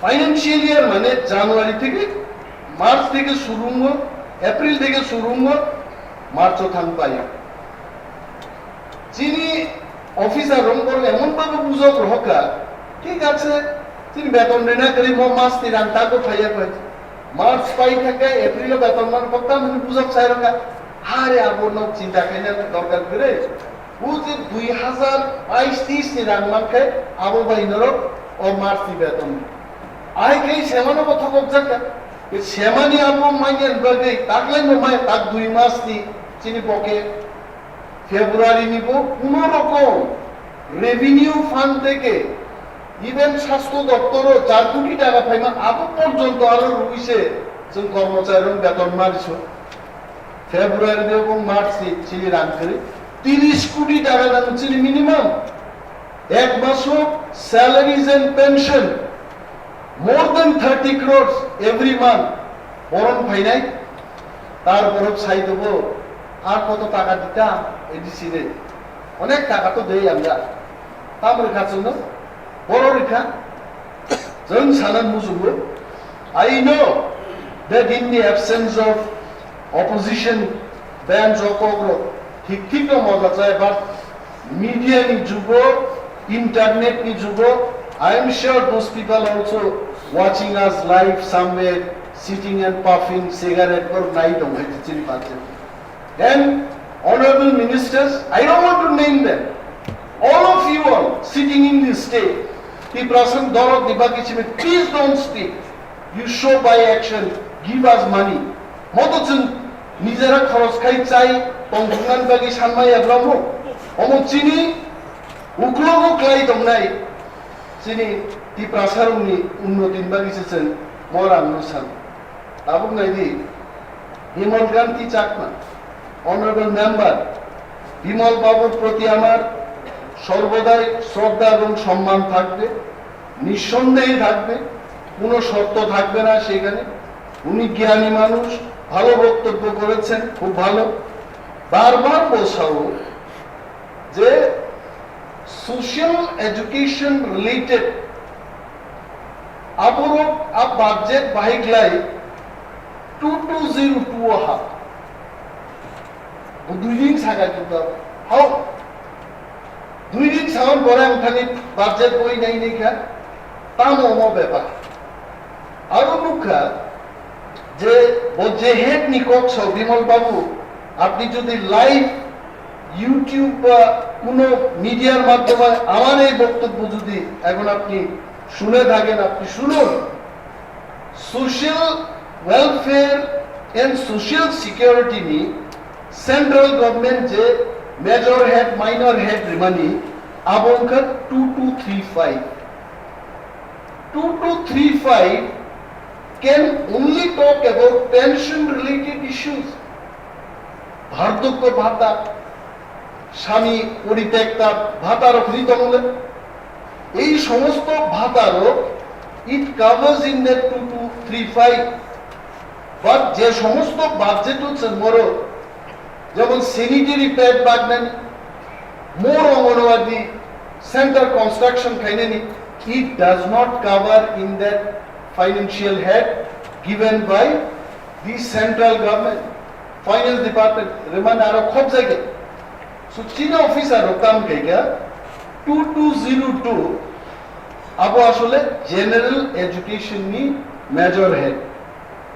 financial year mane January theke March theke shuru wngo, April theke shuru wngo, March o thang pai. Chini officer rong borok emon bhabe bujok rohorkha, thik ache, chini beton rina kwrwi mo mas ni rang tago phaiya koi. March pai thangkhe April o beton man kokta mani bujok sai rokha. Hare abo nok chinta khaina dorkar kwrwi. O je dui hazar bais teis ni rang mankhe abo bai norok o March ni beton. Ai khe semano bo thokok jakha. Semani abo manya bagwi taklai no mai tak dui mas ni chini boke February ni bo kuno rokom revenue fund theke even sastho doptoro char koti taka phaima abo porjonto aro ruise chwng kormochari rok beton mariso. February ni bo March ni chini rang kwrwi tiris koti taka nang chini minimum. Ek maso salaries and pension more than thirty crores every month. Boron phainai, tar borok sai dobo, ar koto taka dita A D C re. Onek taka to dei amya. Tam rikha chwngno, boro rikha. Chwng sana mujugo. I know that in the absence of opposition bench o kokrok thik thik no moja chaya, but media ni jugo, internet ni jugo, I am sure those people also watching us live somewhere, sitting and puffing cigarette or nai tong hai chini party. And honorable ministers, I don't want to name them. All of you all sitting in this state, Tiprasang Dorot Dibaki Chimi, please don't speak. You show by action, give us money. Moto chwng nijera khoros khai chai tongthoknani bagwi sanmaya bramo. Omo chini uklogo klai tongnai chini Tiprasarokni unnotini bagwi se chwng mo rangno san. Tabuk naidi, Bimal Kanti Chakma, honorable member, Bimal বাবুর প্রতি আমার সর্বদাই শ্রদ্ধা এবং সম্মান থাকবে, নিঃসন্দেহে থাকবে, কোনো শর্ত থাকবে না সেখানে। উনি জ্ঞানী মানুষ, ভালো বক্তব্য করেছেন, খুব ভালো। বারবার বলছাও যে social education related aborok a budget bahai glai two two zero two o ha. Bo dui din saga kintu hao. Dui din saman pore ang thani budget boi nai nai kha. Tamo omo bepar. Aro nukha je bo je head ni kok sao Bimal Babu, apni jodi live YouTube ba kuno media r madhyome amar ei boktobbo jodi ekhon apni shune thaken, apni shunun. Social welfare and social security ni central government je major head, minor head rimani abo wngkha two two three five. Two two three five can only talk about pension related issues. বার্ধক্য ভাতা, স্বামী পরিত্যক্তা ভাতা রকমই তো বলে। এই সমস্ত ভাতারও it covers in that two two three five. But যে সমস্ত বাজেট হচ্ছে মরো, যেমন স্যানিটারি প্যাড বাগনানি, মোর অঙ্গনওয়াদি, Center construction khainani, it does not cover in that financial head given by the central government, finance department, reman aro khop jage. So chini officer rok kam khaikha two two zero two, abo asole general education ni major head.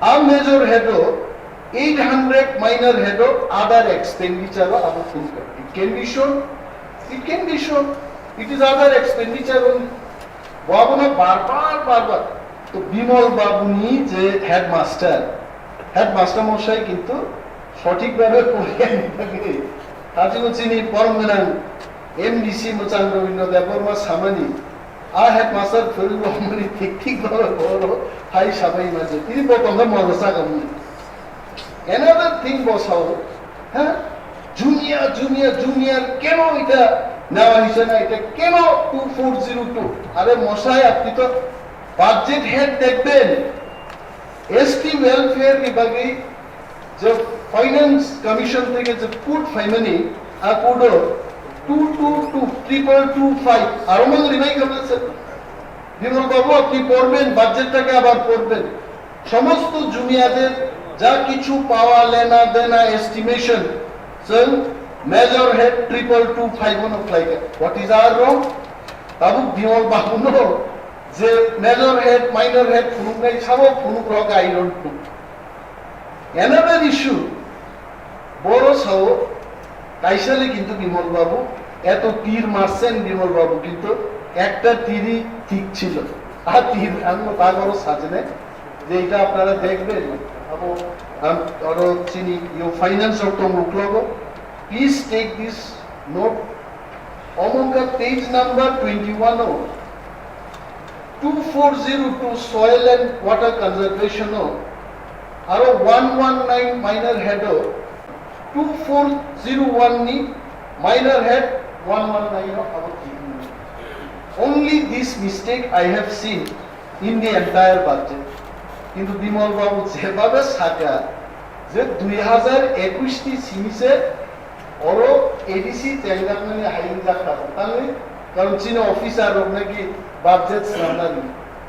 A major head o eight hundred minor head o other expenditure o abo phunukha. It can be shown, it can be shown, it is other expenditure only. Bo abono bar bar, bar bar. To Bimal Babu ni je headmaster, headmaster mosai kintu sothik bhabe poriyani bagwi. Tachino chini borom gwnang M D C Mwchang Rabindra Debbarma samani, a headmaster phwrwng romani thik thik bhabe boro hai sabai manje. Tini bo tongkha mono sakamni. Another thing bo sao, ha? Junior, junior, junior, keno ita nawa hisana ita keno two four zero two. Are mosai apni to budget head dekhben. S T welfare ni bagwi je finance commission theke je code phaimani, a code o two two two triple two five. Aro mang rimai khamna sir. Bimal Babu apni porben, budget take abar porben. সমস্ত জুনিয়াদের যা কিছু পাওয়া লেনা দেনা estimation, chwng major head triple two five o no khlaikha. What is our wrong? Tabuk Bimal Babu no je major head, minor head phunuknai sabo phunuk rok, I don't know. Another issue, boro sao, kaisale kintu Bimal Babu, eto tir marsen Bimal Babu, kintu ekta tirwi thik chilo. A tir, ang no bagoro sajene, je eta apnara dekhben, abo, am, aro chini yo finance rok tongo uklogo. Please take this note. Omo wngkha page number twenty-one o two four zero two soil and water conservation o, aro one one nine minor head o two four zero one ni minor head one one nine o abo thik. Only this mistake I have seen in the entire budget. Kintu Bimal Babu jebhabe saka je dui hazar ekush ni simi se oro A D C chengjak nani hai wngjak kha bo. Tangwi karon chini officer rok naki budget swnamnani.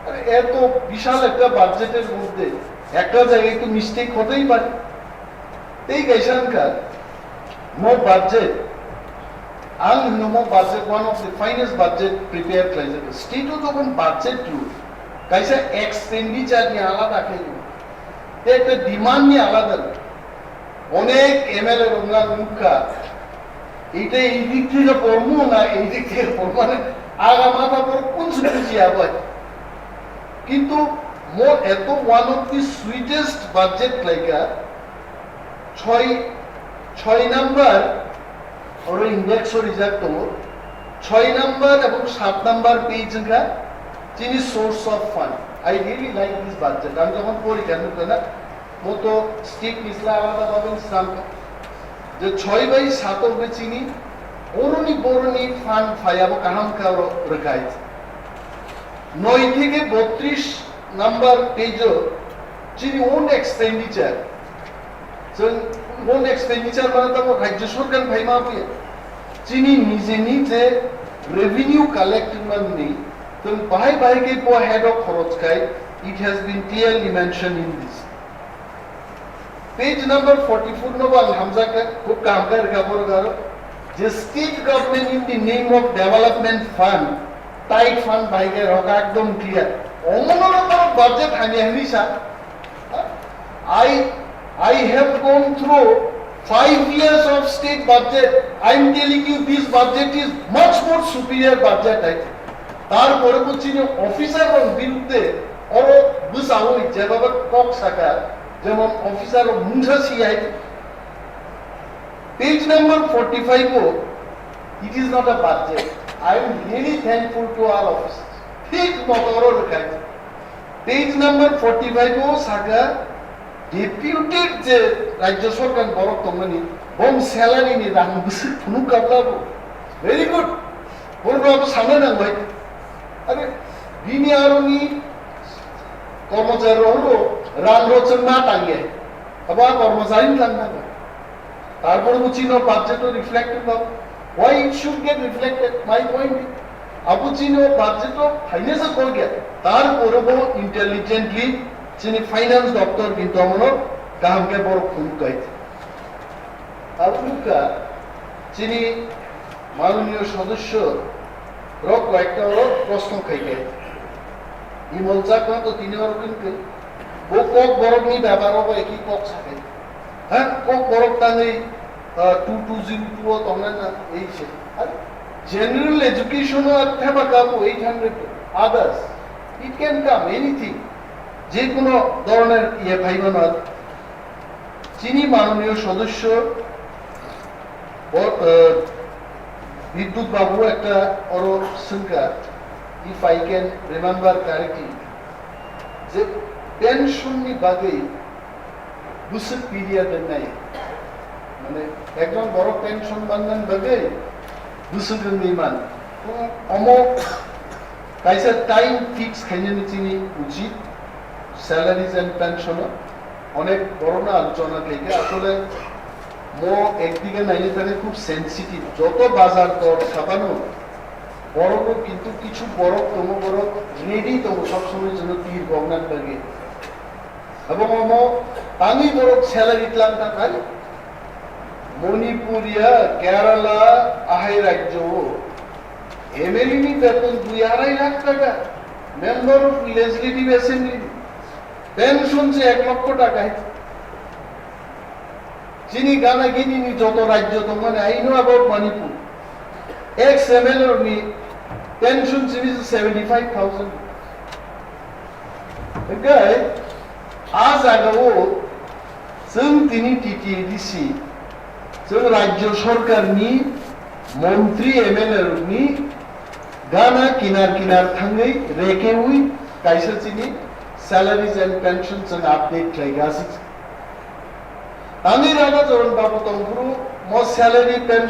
Are eto bishal ekta budget er moddhe ekta jagai to mistake hotei pare. Tei kaisa wngkha mo budget, ang hwno mo budget one of the finest budget prepare khlaijak. State o jokhon budget rw, kaisa expenditure ni alada khe rw, tei ekta demand ni alada rw. Onek M L A rok na nukha, ite ei dik theke pormo na ei dik theke pormo, mane aga matha por kun se bujiya bai. Kintu mo eto one of the sweetest budget khlaikha, Choi, choi number, oro index o rijak tongo. Choi number ebong sat number page wngkha chini source of fund. I really like this budget. Ang jokhon porikha nukha na, moto state nisla alada babe swnamkha. Je choi bai sato hwnkhe chini boroni, boroni fund phaiya bo kaham khe oro rwkha. Noi theke botris number page o chini own expenditure. Chwng own expenditure mane tamo rajya sorkar phaima abuya. Chini nijeni je revenue collect manni, chwng bahai bahai khe bo head o khoroj khai, it has been clearly mentioned in this. Page number forty-four no bo ang hamjak kha, khub kaham khe rwkha borok aro. Je state government in the name of development fund, tight fund bai khe rwkha ekdom clear. Omono no borok budget hamya hinwi sa. I, I have gone through five years of state budget. I am telling you, this budget is much more superior budget, I think. Tarpore bo chini officer rok birudde oro bwsao jebaba kok saka, jemon officer rok mungsa si hai. Page number forty-five o, it is not a budget. I am really thankful to our officers. Thik moto oro rwkha. Page number forty-five o saka, deputed je rajya sorkar borok tongmani, bom salary ni rang bwswk phunuk kabla bo. Very good. Borok abo sana nang bai. Are bini aroni kormochari rok rang rok chwng ma tangya. Abo a kormochari ni tang nang bai. Tarpor bo chini budget o reflect wngkha. Why it should get reflected? My point is, Abo chini o budget o phainai se kok ya. Tarpore bo intelligently chini finance doctor kintu amono kaham khe borok phunuk kai. Abo wngkha chini manoniyo sodosyo rok koyekta oro proshno khai kai. Imol Chakma to tini oro wngkhe. Bo kok borokni bepar o bo eki kok sakai. Ha, kok borok tangwi, ah, two two zero two o tongnai na, ei se. Ar general education o ar theba kabu eight hundred others. It can come anything. Je kono dhoroner iye phai mano ar. Chini manoniyo sodosyo bo, ah, Bidyut Babu ekta oro swngkha, if I can remember correctly, je pension ni bagwi bwswk period wngnai, mane ekjon borok pension mannani bagwi bwswk wngwi man. Omo kaisa time fix khainani chini uchit, salaries and pension o onek borokno alochona khaikha, asole mo ekdige naina thani khub sensitive, joto bazar dor sabano borokno kintu kichu borok tongo, borok ready tongo sob somoi jono tir kokna bagwi. Abo omo tangwi borok salary tlang ta khai. Manipur ya, Kerala, ahai rajyo o M L A ni beton dui arai lakh taka, member of legislative assembly ni pension se ek lokho taka hai. Chini gana gini ni joto rajyo tongmani, I know about Manipur. Ex M L A ni pension simi seventy five thousand. Hingke a jaga o chwng tini T T A D C, chwng rajyo sorkar ni montri M L A rok ni gana kinar kinar thangwi rekewi kaisa chini salaries and pension chwng update khlai ga aswk. Tangwi rana Joron Babu tongphuru mo salary pension